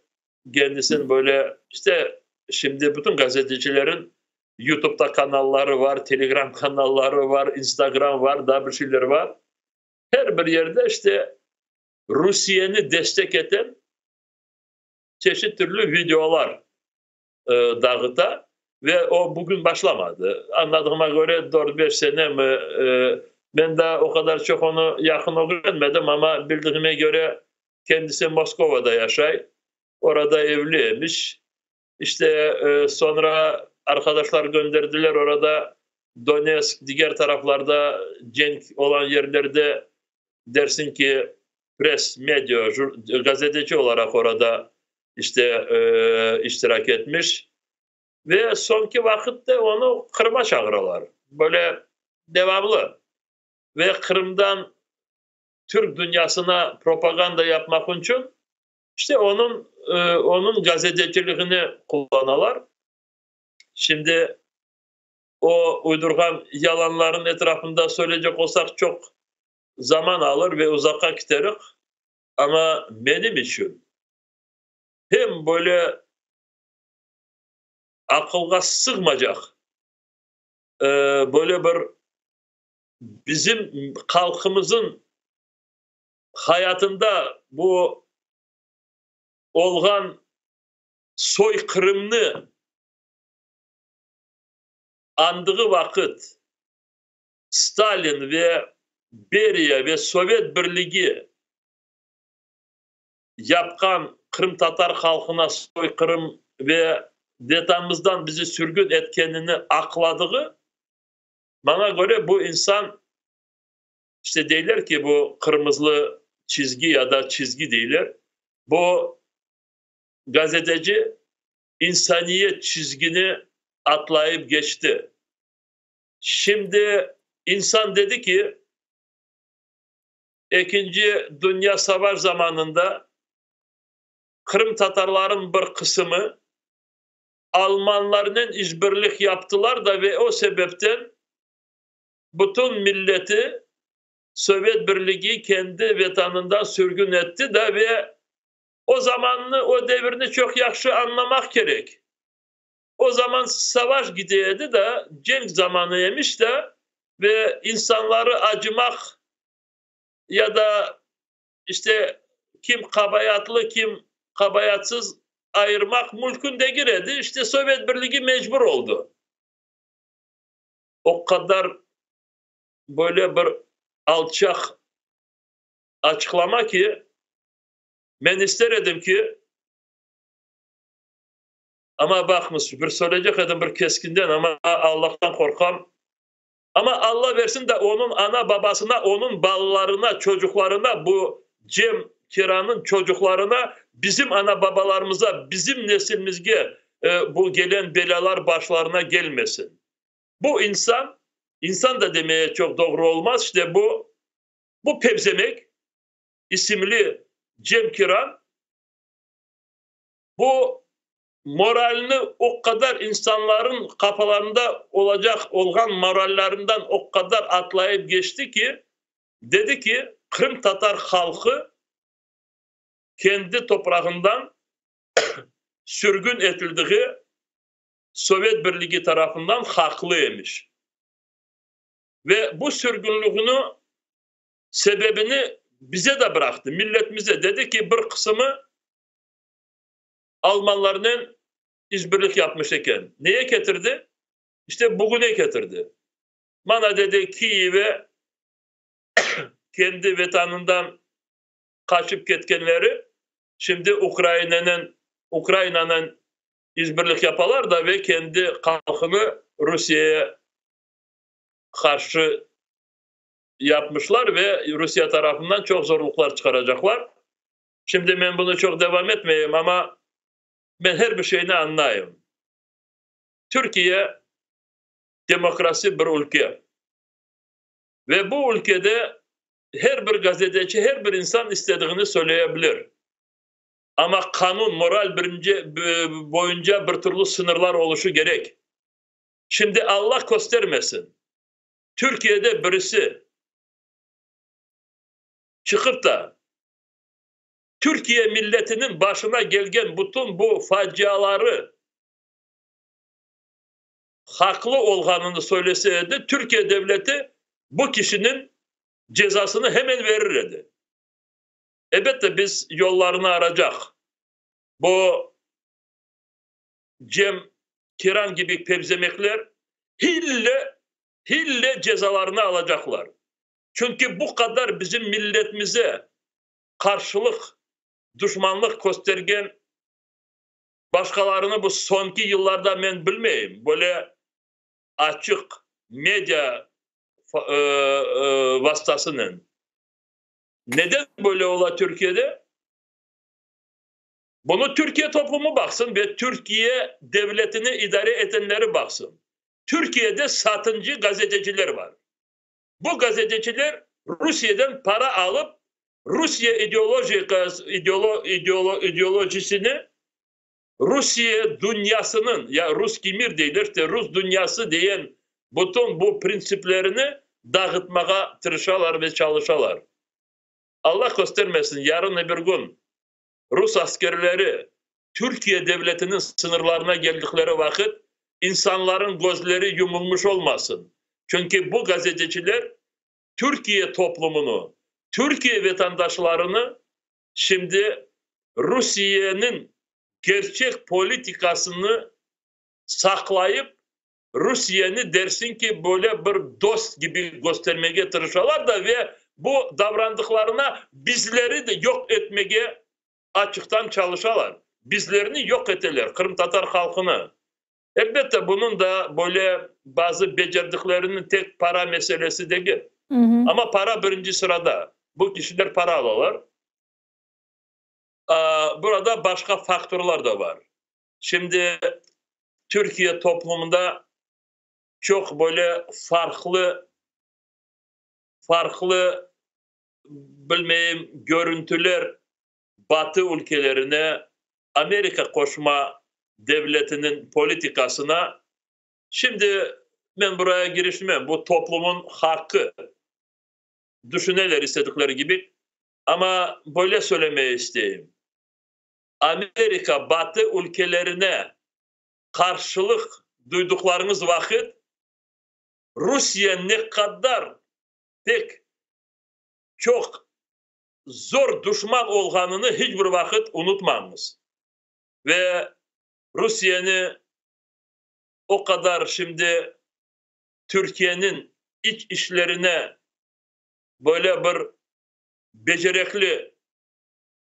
kendisini böyle, işte, şimdi bütün gazetecilerin YouTube'da kanalları var, Telegram kanalları var, Instagram var, daa bir şeyler var. Her bir yerde, işte, Rusiyeni destek eten çeşit türlü videolar dağıta ve o bugün başlamadı. Añladığıma köre, dört-beş sene mi, men daa o qadar çoq onı yaqın ögrenmedim, amma bildigime köre, kendisi Moskovada yaşay, orada evli emiş. İşte, soñra arqadaşlar gönderdiler, orada Donetsk, diger taraflarda cenk olan yerlerde, dersiñ ki, press, media, gazeteci olaraq orada işte iştirak etmiş. Ve soñki vaqıtta onı Qırıma çağıralar. Böyle devamlı. Ve Qırımdan türk dünyasına propaganda yapmaq içün işte onıñ, onıñ gazeteciligini qullanalar. Şimdi o uydurğan yalanların etrafında söyleycek olsaq çoq zaman alır ve uzaqqa kiterik. Amma menim içün hem böyle aqılğa sığmacaq böyle bir bizim halqımızın hayatında bu olğan soyqırımnı añdığı vaqıt Stalin ve Beriya ve Sovet Birligi yapqan qırımtatar halqına soyqırım ve Vetanımızdan bizi sürgün etkenini aqladığı, maña köre bu insan, işte deyler ki, bu qırmızılı çizgi ya da çizgi deyler, bu gazeteci insaniyet çizgini atlayıp geçti. Şimdi insan dedi ki, Ekinci Dünya Savaş zamanında qırımtatarların bir qısımı. Almanlarnen işbirlik yaptılar da ve o sebepten bütün milleti Sovet Birligi kendi Vetanından sürgün etti da ve o zamannı, o devirni çoq yahşı añlamaq kerek. O zaman savaş gide edi da, cenk zamanı emiş da ve insanları acımaq ya da işte kim qabayatlı, kim qabayatsız ayırmaq mülkün degil edi. İşte Sovet Birligi mecbur oldı. O qadar böyle bir alçaq açıqlama ki, men ister edim ki, amma baqıñız, bir söyleycek edim bir keskinden, amma Allahtan qorqam, amma Alla versin de onıñ ana-babasına, onıñ balalarına, çocuqlarına, bu Cem Kiranıñ çocuqlarına, bizim ana-babalarımıza, bizim nesilimizge bu gelen belâlar başlarına gelmesin. Bu insan, insan da demeye çoq doğru olmaz, işte bu, bu pevzemek isimli Cem Kiran, bu moralni o qadar insanların qafalarında olacaq olğan morallarından o qadar atlayıp geçti ki, dedi ki, qırımtatar halqı kendi toprağından sürgün etildiği Sovet Birligi tarafından haqlı emiş. Ve bu sürgünlüğini sebebini bize de bıraqtı, milletimize. Dedi ki, bir qısımı almanlarnen işbirlik yapmış eken. Neye ketirdi? İşte bugüne ketirdi. Mana dedi, Kiyev'e kendi vetanından qaçıp ketkenleri şimdi Ukrainanen Ukrainanen işbirlik yapalar da ve kendi halqını Rusiyeye qarşı yapmışlar ve Rusiye tarafından çoq zorluqlar çıqaracaqlar. Şimdi men bunı çoq devam etmeyim, amma men her bir şeyni añlayım. Türkiye demokrasi bir ülke ve bu ülkede her bir gazeteci, her bir insan istediğini söyleyebilir. Amma qanun, moral birinci boyunca bir türlü sıñırlar oluşı kerek. Şimdi Alla köstermesin, Türkiyede birisi çıqıp da Türkiye milletiniñ başına kelgen bütün bu faciaları haqlı olğanını söylese edi, Türkiye devleti bu kişiniñ cezasını hemen verir edi. Elbette, biz yollarını aracaq. Bu Cem Kiran kibi pevzemekler hille, hille cezalarını alacaqlar. Çünki bu qadar bizim milletimize qarşılıq, duşmanlıq köstergen başqalarını bu soñki yıllarda men bilmeyim. Böyle açıq media vastasınen. Neden böyle ola Türkiyede? Bunı Türkiye toplumu baqsın ve Türkiye devletini idare etenleri baqsın. Türkiyede satıncı gazeteciler bar. Bu gazeteciler Rusiyeden para alıp, Rusiye ideolojisini, Rusiye dünyasınıñ, ya russkiy mir deyler, işte rus dünyası deyen bütün bu printsiplerini dağıtmağa tırışalar ve çalışalar. Alla köstermesin, yarın öbür kün rus askerleri Türkiye devletiniñ sıñırlarına geldikleri vaqıt insanların közleri yumulmış olmasın. Çünki bu gazeteciler Türkiye toplumını, Türkiye vatandaşlarını şimdi Rusiyeniñ kerçek politikasını saqlayıp, Rusiyeni dersiñ ki, böyle bir dost kibi köstermege tırışalar da ve bu davrandıqlarına bizleri de yoq etmege açıqtan çalışalar. Bizlerni yoq eteler, qırımtatar halqını. Elbette, bunıñ da böyle bazı becerdikleriniñ tek para meselesi degil. Amma para birinci sırada. Bu kişiler para alalar. Burada başqa faktorlar da bar. Şimdi Türkiye toplumında çoq böyle farqlı, farqlı, bilmeyim, körüntüler Batı ülkelerine, Amerika Qoşma. devletiniñ politikasına, şimdi men buraya girişmem, bu toplumın haqqı, düşüneler istedikleri kibi, amma böyle söylemeye isteyim, Amerika, Batı ülkelerine qarşılıq duyduqlarıñız vaqıt, Rusiye ne qadar pek çoq zor duşman olğanını hiç bir vaqıt unutmañız. Ve Rusiyeni o qadar şimdi Türkiyeniñ iç işlerine böyle bir becerekli,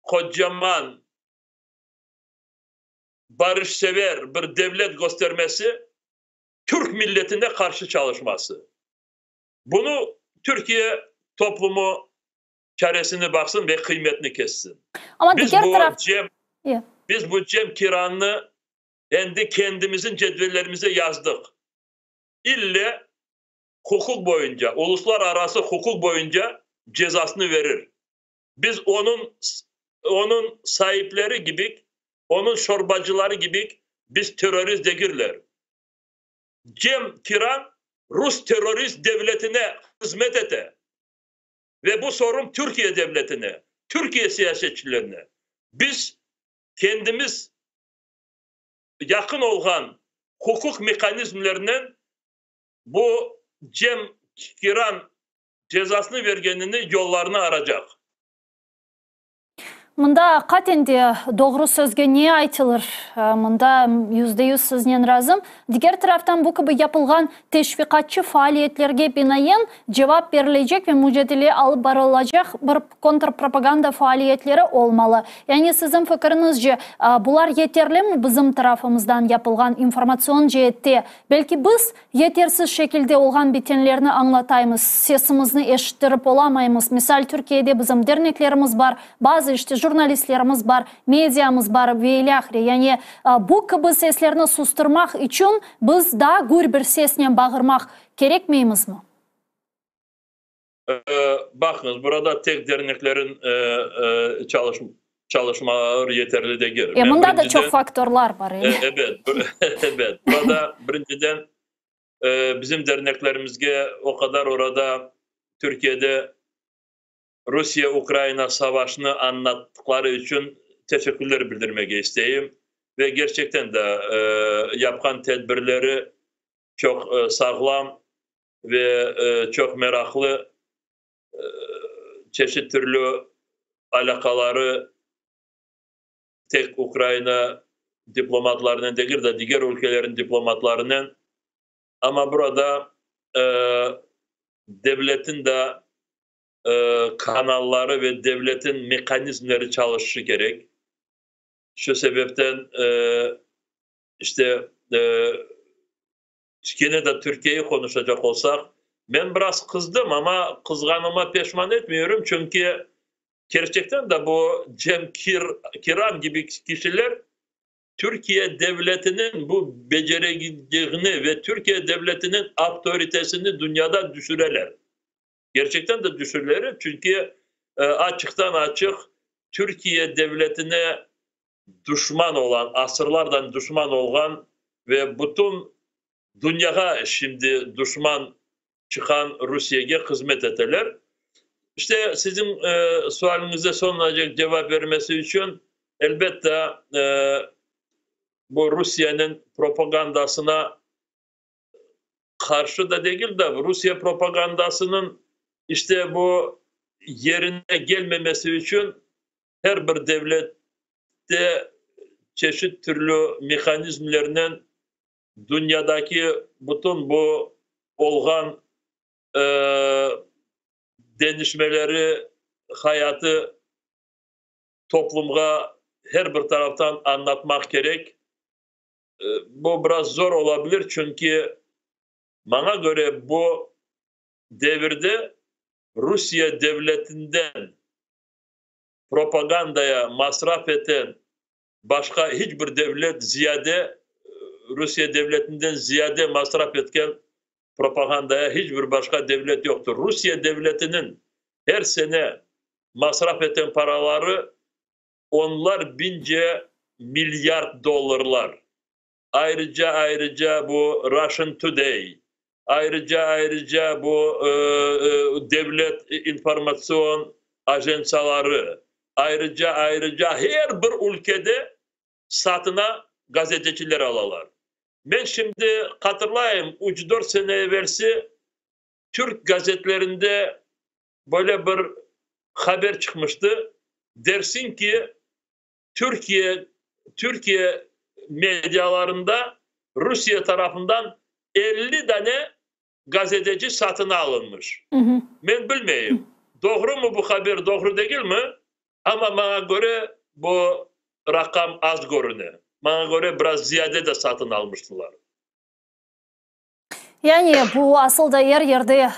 qocaman, barışsever bir devlet köstermesi, türk milletine qarşı çalışması. Bunı Türkiye toplumu çaresini baqsın ve qıymetini kessin. Amma Biz diger bu taraf Cem, Ya. biz bu Cem Kirannı endi kendimizin cedvellerimize yazdıq. İlle huquq boyunca, uluslararası huquq boyunca cezasını verir. Biz onıñ, onıñ saipleri gibik, onıñ şorbacıları gibik, biz terrorist degirler. Cem Kiran rus terrorist devletine hızmet ete. Ve bu sorum Türkiye devletine, Türkiye siyasetçilerine. Biz kendimiz yaqın olğan huquq mehanizmlerinen bu Cem Kiran cezasını vergenini yollarını aracaq. Mında aqiqaten de doğru sözge ne aytılır? Mında 100% siznen razım. Diger taraftan bu kibi yapılğan teşviqatçı faaliyetlerge binaen cevap berilecek ve mücadele alıp barılacaq bir kontrpropaganda faaliyetleri olmalı. Yani siziñ fikiriñizce, bular yeterlimi bizim tarafımızdan yapılğan informatsion ceette? Belki biz Yetersiz şekilde olğan bitenlerni añlataymız, sesimizni eşittirip olamaymız. Misal, Türkiyede bizim derneklerimiz bar, bazı işte jurnalistlerimiz bar, mediamız bar ve ilâhre. Yani bu kibi seslerni sustırmaq içün biz daa gür bir sesnen bağırmaq kerekmeymizmi? Baqıñız, burada tek derneklerin çalışmaları yeterli degil. E, mında da çoq faktorlar bar. Ebet, ebet. Burada birinciden bizim derneklerimizge o qadar orada Türkiyede Rusiye-Ukraina savaşını añlattıqları içün teşekkürler bildirmege isteyim. Ve gerçekten de yapqan tedbirleri çoq sağlam ve çoq meraqlı çeşit türlü alâqaları tek Ukraina diplomatlarınen degil de, diger ülkelerin diplomatlarınen. Amma burada devletin de kanalları ve devletin mehanizmleri çalışışı kerek. Şu sebepten işte Kene de Türkiyeyi qonuşacaq olsaq, men biraz qızdım, amma qızğanıma peşman etmeyürüm, çünki kerçekten de bu Cem Kiran kibi kişiler Türkiye devletiniñ bu beceregiğini ve Türkiye devletiniñ avtoritesini dünyada düşüreler. Kerçekten de düşüreler, çünki açıqtan-açıq Türkiye devletine duşman olan, asırlardan duşman olğan ve bütün dünyağa şimdi duşman çıqan Rusiyege hızmet eteler. İşte, siziñ sualiñize soñunacek cevap bermesi içün, elbette, bu Rusiyeniñ propagandasına qarşı da degil de, Rusiye propagandasınıñ işte bu yerine gelmemesi içün her bir devlette çeşit türlü mehanizmlernen dünyadaki bütün bu olğan deñişmeleri, hayatı toplumğa her bir taraftan añlatmaq kerek. Bu biraz zor olabilir, çünki maña köre bu devirde Rusiye devletinden propagandaya masraf eten başqa hiç bir devlet ziyade, Rusiye devletinden ziyade masraf etken propagandaya hiç bir başqa devlet yoqtır. Rusiye devletiniñ her sene masraf eten paraları onlar bince milyard dollarlar. Ayrıca ayrıca bu Russian Today, ayrıca ayrıca bu devlet informatsion ajentsiyaları, ayrıca ayrıca her bir ülkede satına gazeteciler alalar. Men şimdi hatırlayım, üç-dört sene evelsi türk gazetlerinde böyle bir haber çıqmıştı, dersiñ ki, Türkiye Türkiye medialarında Rusiye tarafından 50 dane gazeteci satın alınmış. Men bilmeyim, doğrumı bu haber, doğru degilmi, amma maña köre bu raqam az körüne. Maña köre biraz ziyade de satın almıştılar. Yani bu asıl da er yerde,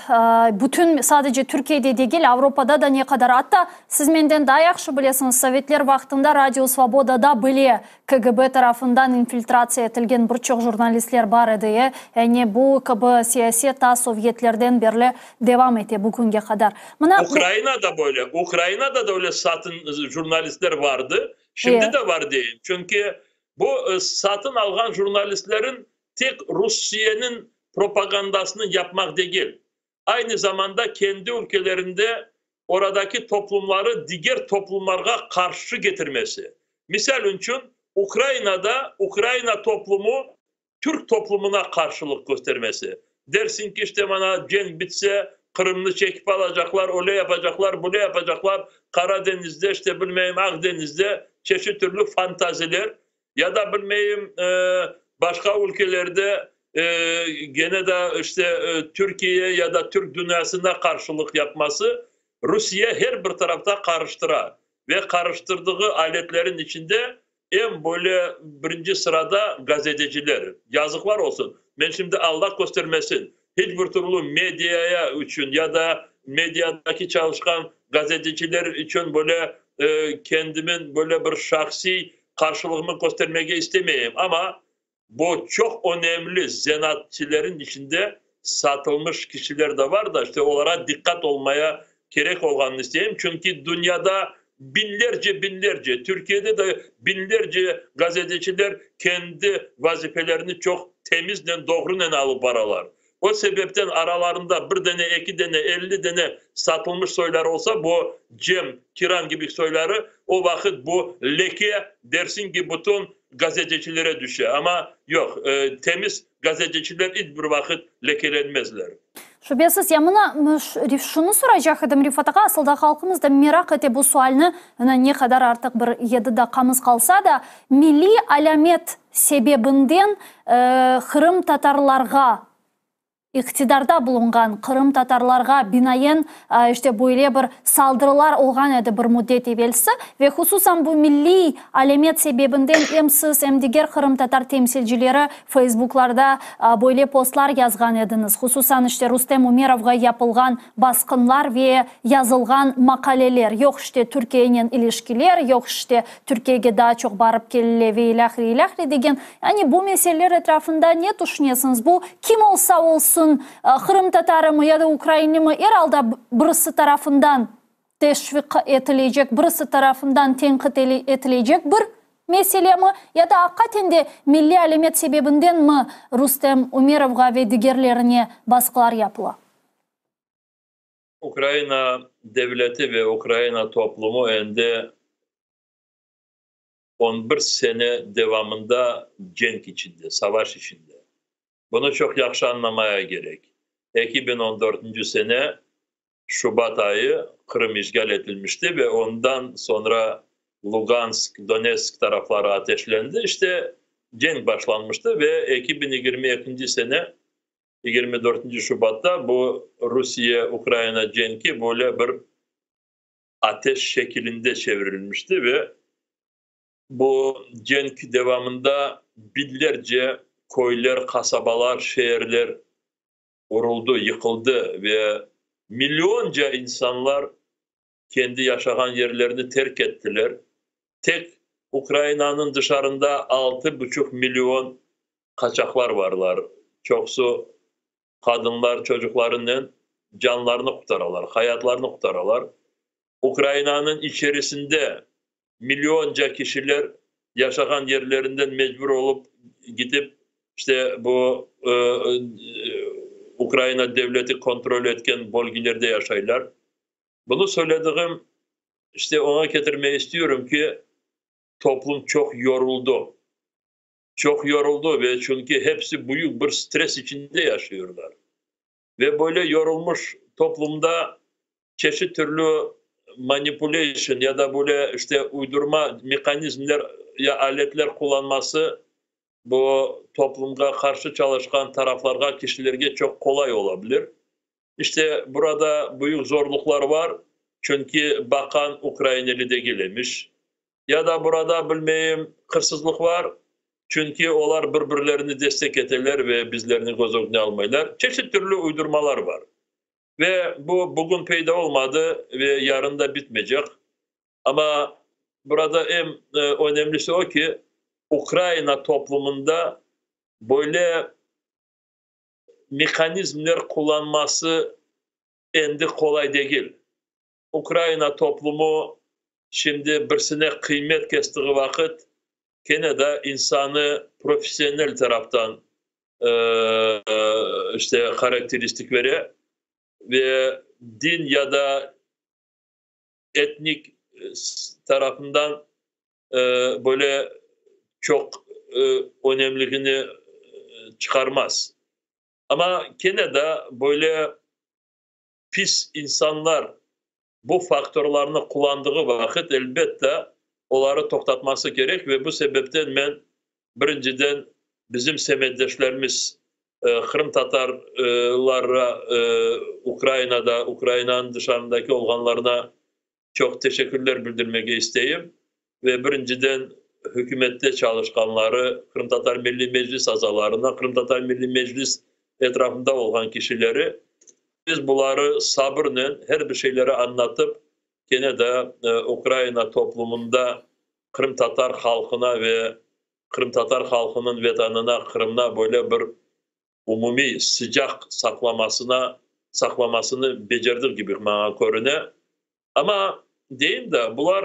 bütün, sadece Türkiyede degil, Avropada da ne qadar, atta siz menden daa yahşı bilesiñiz, sovetler vaqtında Radio Svobodada bile KGB tarafından infiltratsiya etilgen bir çoq jurnalistler bar edi. Yani bu kibi siyaset ta sovyetlerden berli devam ete bugünge qadar. Mına. Ukrainada böyle, Ukrainada da öyle satın jurnalistler vardı, şimdi de var deyim, çünki bu satın alğan jurnalistlerin tek Rusiyeniñ propagandasını yapmaq degil, aynı zamanda kendi ülkelerinde oradaki toplumları diger toplumlarğa qarşı getirmesi. Misal içün, Ukrainada Ukraina toplumu türk toplumına qarşılıq köstermesi. Dersiñ ki, işte mana cenk bitse, Qırımnı çekip alacaqlar, öyle yapacaqlar, böyle yapacaqlar, Qara deñizde, işte bilmeyim, Aq deñizde çeşit türlü fantaziler Ya da, bilmeyim, başqa ülkelerde gene de işte Türkiye ya da türk dünyasına qarşılıq yapması, Rusiye her bir tarafta qarıştıra ve qarıştırdığı aletlerin içinde eñ böyle birinci sırada gazeteciler. Yazıqlar olsun, men şimdi Alla köstermesin, hiç bir türlü mediaya içün ya da mediadaki çalışqan gazeteciler içün böyle kendimin böyle bir şahsiy qarşılığımı köstermege istemeyim, amma bu çoq önemli zenaatçilerin içinde satılmış kişiler de var da, işte olara diqqat olmaya kerek olğanını isteyim, çünki dünyada biñlerce, biñlerce, Türkiyede de biñlerce gazeteciler kendi vazifelerini çoq temiznen, doğrunen alıp baralar. O sebepten aralarında bir dene, eki dene, 50 dene satılmış soyları olsa, bu Cem Kiran kibi soyları, o vaqıt bu leke, dersiñ ki, bütün gazetecilere düşe. Amma yoq, temiz gazeteciler iç bir vaqıt lekelenmezler. Şübesiz. Ya mına şunı soraycaq edim, Rifat ağa, asıl da halqımız da meraq ete bu sualni, mına ne qadar artıq bir yedi daqqamız qalsa da, milliy alâmet sebebinden qırımtatarlarğa, iqtidarda bulunğan qırımtatarlarğa binaen işte böyle bir saldırılar olğan edi bir müddet evelsi ve hususan bu milliy alâmet sebebinden em siz, em diger qırımtatar temsilcileri Feysbuklarda böyle postlar yazğan ediñiz, hususan işte Rustem Umerovğa yapılğan basqınlar ve yazılğan maqaleler, yoq işte Türkiyenen ilişkiler, yoq işte Türkiyege daa çoq barıp kelile ve ilâhre, ilâhre degen. Yani bu meseleler etrafında ne tüşünesiñiz? Bu kim olsa olsun, qırımtatarımı ya da ukrainlimi, er alda birisi tarafından teşviq etilecek, birisi tarafından tenqit etilecek bir meselemi ya da aqiqaten de milliy alâmet sebebindenmi Rustem Umerovğa ve digerlerine basqılar yapıla? Ukraina devleti ve Ukraina toplumu endi on bir sene devamında cenk içinde, savaş içinde. Bunı çoq yahşı añlamaya kerek. 2014 sene Şubat ayı Qırım işğal etilmişti ve ondan soñra Lugansk, Donetsk tarafları ateşlendi. İşte, cenk başlanmıştı ve 2022 sene 24 Şubatta bu Rusiye-Ukraina cenki böyle bir ateş şekilinde çevirilmişti ve bu cenk devamında biñlerce köyler, qasabalar, şeerler uruldı, yıqıldı ve millionca insanlar kendi yaşağan yerlerini terk ettiler. Tek Ukrainanıñ dışarında 6,5 million qaçaqlar varlar. Çoqusı qadınlar, çocuqlarınen canlarını qurtaralar, hayatlarını qurtaralar. Ukrainanıñ içerisinde millionca kişiler. Yaşağan yerlerinden mecbur olıp gidip, işte bu Ukraina devleti kontrol etken bölgelerde yaşaylar. Bunı söylediğim, işte oña ketirmege istiyorum ki, toplum çoq yoruldı. Çoq yoruldı ve çünki hepsi büyük bir stress içinde yaşıyorlar. Ve böyle yorulmuş toplumda çeşit türlü manipulation ya da böyle işte uydurma mehanizmler ya aletler qullanması bu toplumğa qarşı çalışqan taraflarğa, kişilerge çoq qolay ola bilir. İşte burada büyük zorluqlar var, çünki baqan ukraineli degil emiş. Ya da burada, bilmeyim, hırsızlıq var, çünki olar bir-birlerini destek eteler ve bizlerni köz ögüne almaylar. Çeşit türlü uydurmalar var. Ve bu bugün peyda olmadı ve yarın da bitmeycek. Amma burada eñ önemlisi o ki, Ukraina toplumında böyle mehanizmler qullanması endi qolay degil. Ukraina toplumı şimdi birisine qıymet kestiği vaqıt kene de insanı professional taraftan işte harakteristik vere ve din ya da etnik tarafından böyle çoq önemligini çıqarmaz. Amma kene de böyle pis insanlar bu faktorlarnı qullandığı vaqıt, elbette, oları toqtatması kerek ve bu sebepten men birinciden bizim semetdeşlerimiz qırımtatarlara Ukrainada, Ukrainanıñ dışarındaki olğanlarına çoq teşekkürler bildirmege isteyim ve birinciden hükümette çalışqanları, Qırımtatar Milliy Meclis azalarına, Qırımtatar Milliy Meclis etrafında olğan kişileri, biz buları sabırnen her bir şeyleri añlatıp, kene de Ukraina toplumında qırımtatar halqına ve qırımtatar halqınıñ vetanına, Qırımına böyle bir umumiy sıcaq saqlamasına saqlamasını becerdik kibi maña körüne. Amma deyim da, bular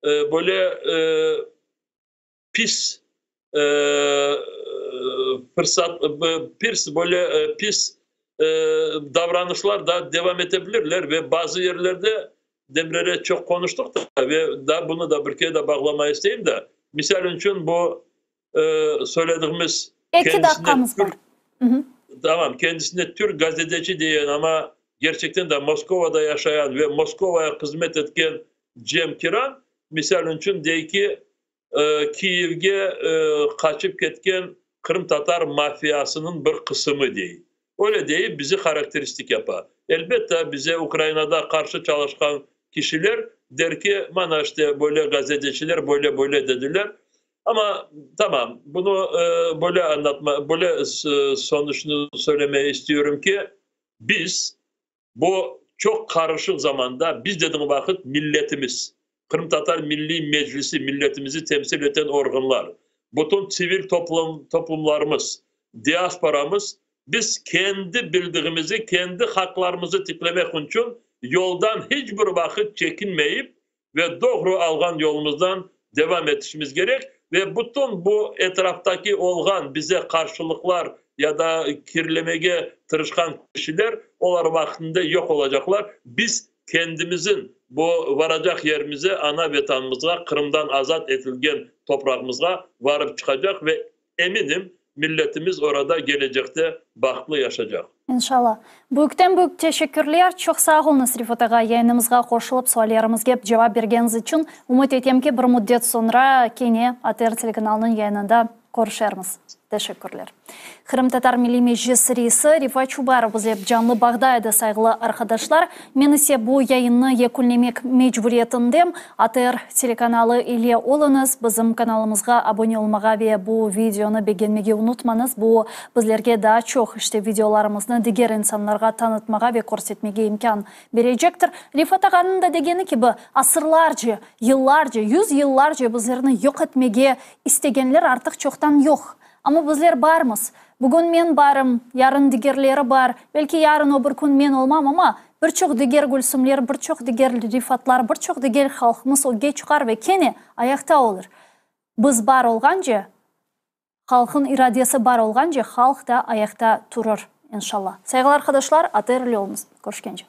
böyle pis fırsat, pis böyle pis davranışlar da devam ete bilirler ve bazı yerlerde demlere çoq qonuştıq da ve da bunı da bir kere de bağlamağa isteyim da, misal içün bu söylediğimiz Eki daqqamız bar. Tamam, kendisine türk gazeteci diyen, amma gerçekten de Moskovada yaşayan ve Moskovaya hızmet etken Cem Kiran, misal içün, dey ki, Kiyevge qaçıp ketken qırımtatar mafiyasınıñ bir qısımı dey. Öyle deyip bizi harakteristik yapa. Elbette, bize Ukrainada qarşı çalışqan kişiler der ki, mana işte böyle gazeteciler böyle-böyle dediler. Amma tamam, bunı böyle añlatma, böyle sonuçnı söylemege istiyorum ki, biz bu çoq qarışıq zamanda, biz dediğim vaqıt milletimiz, Qırımtatar Milliy Meclisi, milletimizi temsil eten organlar, bütün sivil toplum, toplumlarımız, diasporamız, biz kendi bildiğimizi, kendi haqlarımızı tiklemek içün yoldan hiç bir vaqıt çekinmeyip ve doğru alğan yolumuzdan devam etişimiz kerek ve bütün bu etraftaki olğan bize qarşılıqlar ya da kirlemege tırışqan kişiler, olar vaqtında yoq olacaqlar. Biz kendimizin bu varacaq yerimize, ana vetanımızğa, Qırımdan azat etilgen toprağımızğa varıp çıqacaq ve eminim, milletimiz orada gelecekte bahtlı yaşacaq. İnşalla. Büyükten büyük teşekkürler. Çoq sağ oluñız, Refat ağa, yayınımızğa qoşulıp, suallerimizge cevap bergeniñiz içün. Ümüt etem ki, bir müddet soñra kene ATR telekanalınıñ yayınında körüşermiz. Teşekkürler. Qırımtatar Milliy Meclis reisi Refat Çubarov bizle canlı bağda edi, sayğılı arqadaşlar. Men ise bu yayınnı yekünlemek mecburiyetindem. ATR telekanalı ile oluñız, bizim kanalımızğa abone olmağa ve bu videonı begenmege unutmañız. Bu bizlerge daa çoq işte videolarımıznı diger insanlarğa tanıtmağa ve körsetmege imkân berecektir. Refat ağanıñ da degeni kibi, asırlarca, yıllarca, yüz yıllarca bizlerni yoq etmege istegenler artıq çoqtan yoq. Amma bizler barmız. Bugün men barım, yarın digerleri bar, belki yarın o bir kün men olmam, amma bir çoq diger Gülsümler, bir çoq diger Rifatlar, bir çoq diger halqımız ögge çıqar ve kene ayaqta olur. Biz bar olğance, halqın iradesi bar olğance, halq da ayaqta turır, inşallah. Sayğılı arqadaşlar, ATR ile oluñız. Körüşkence.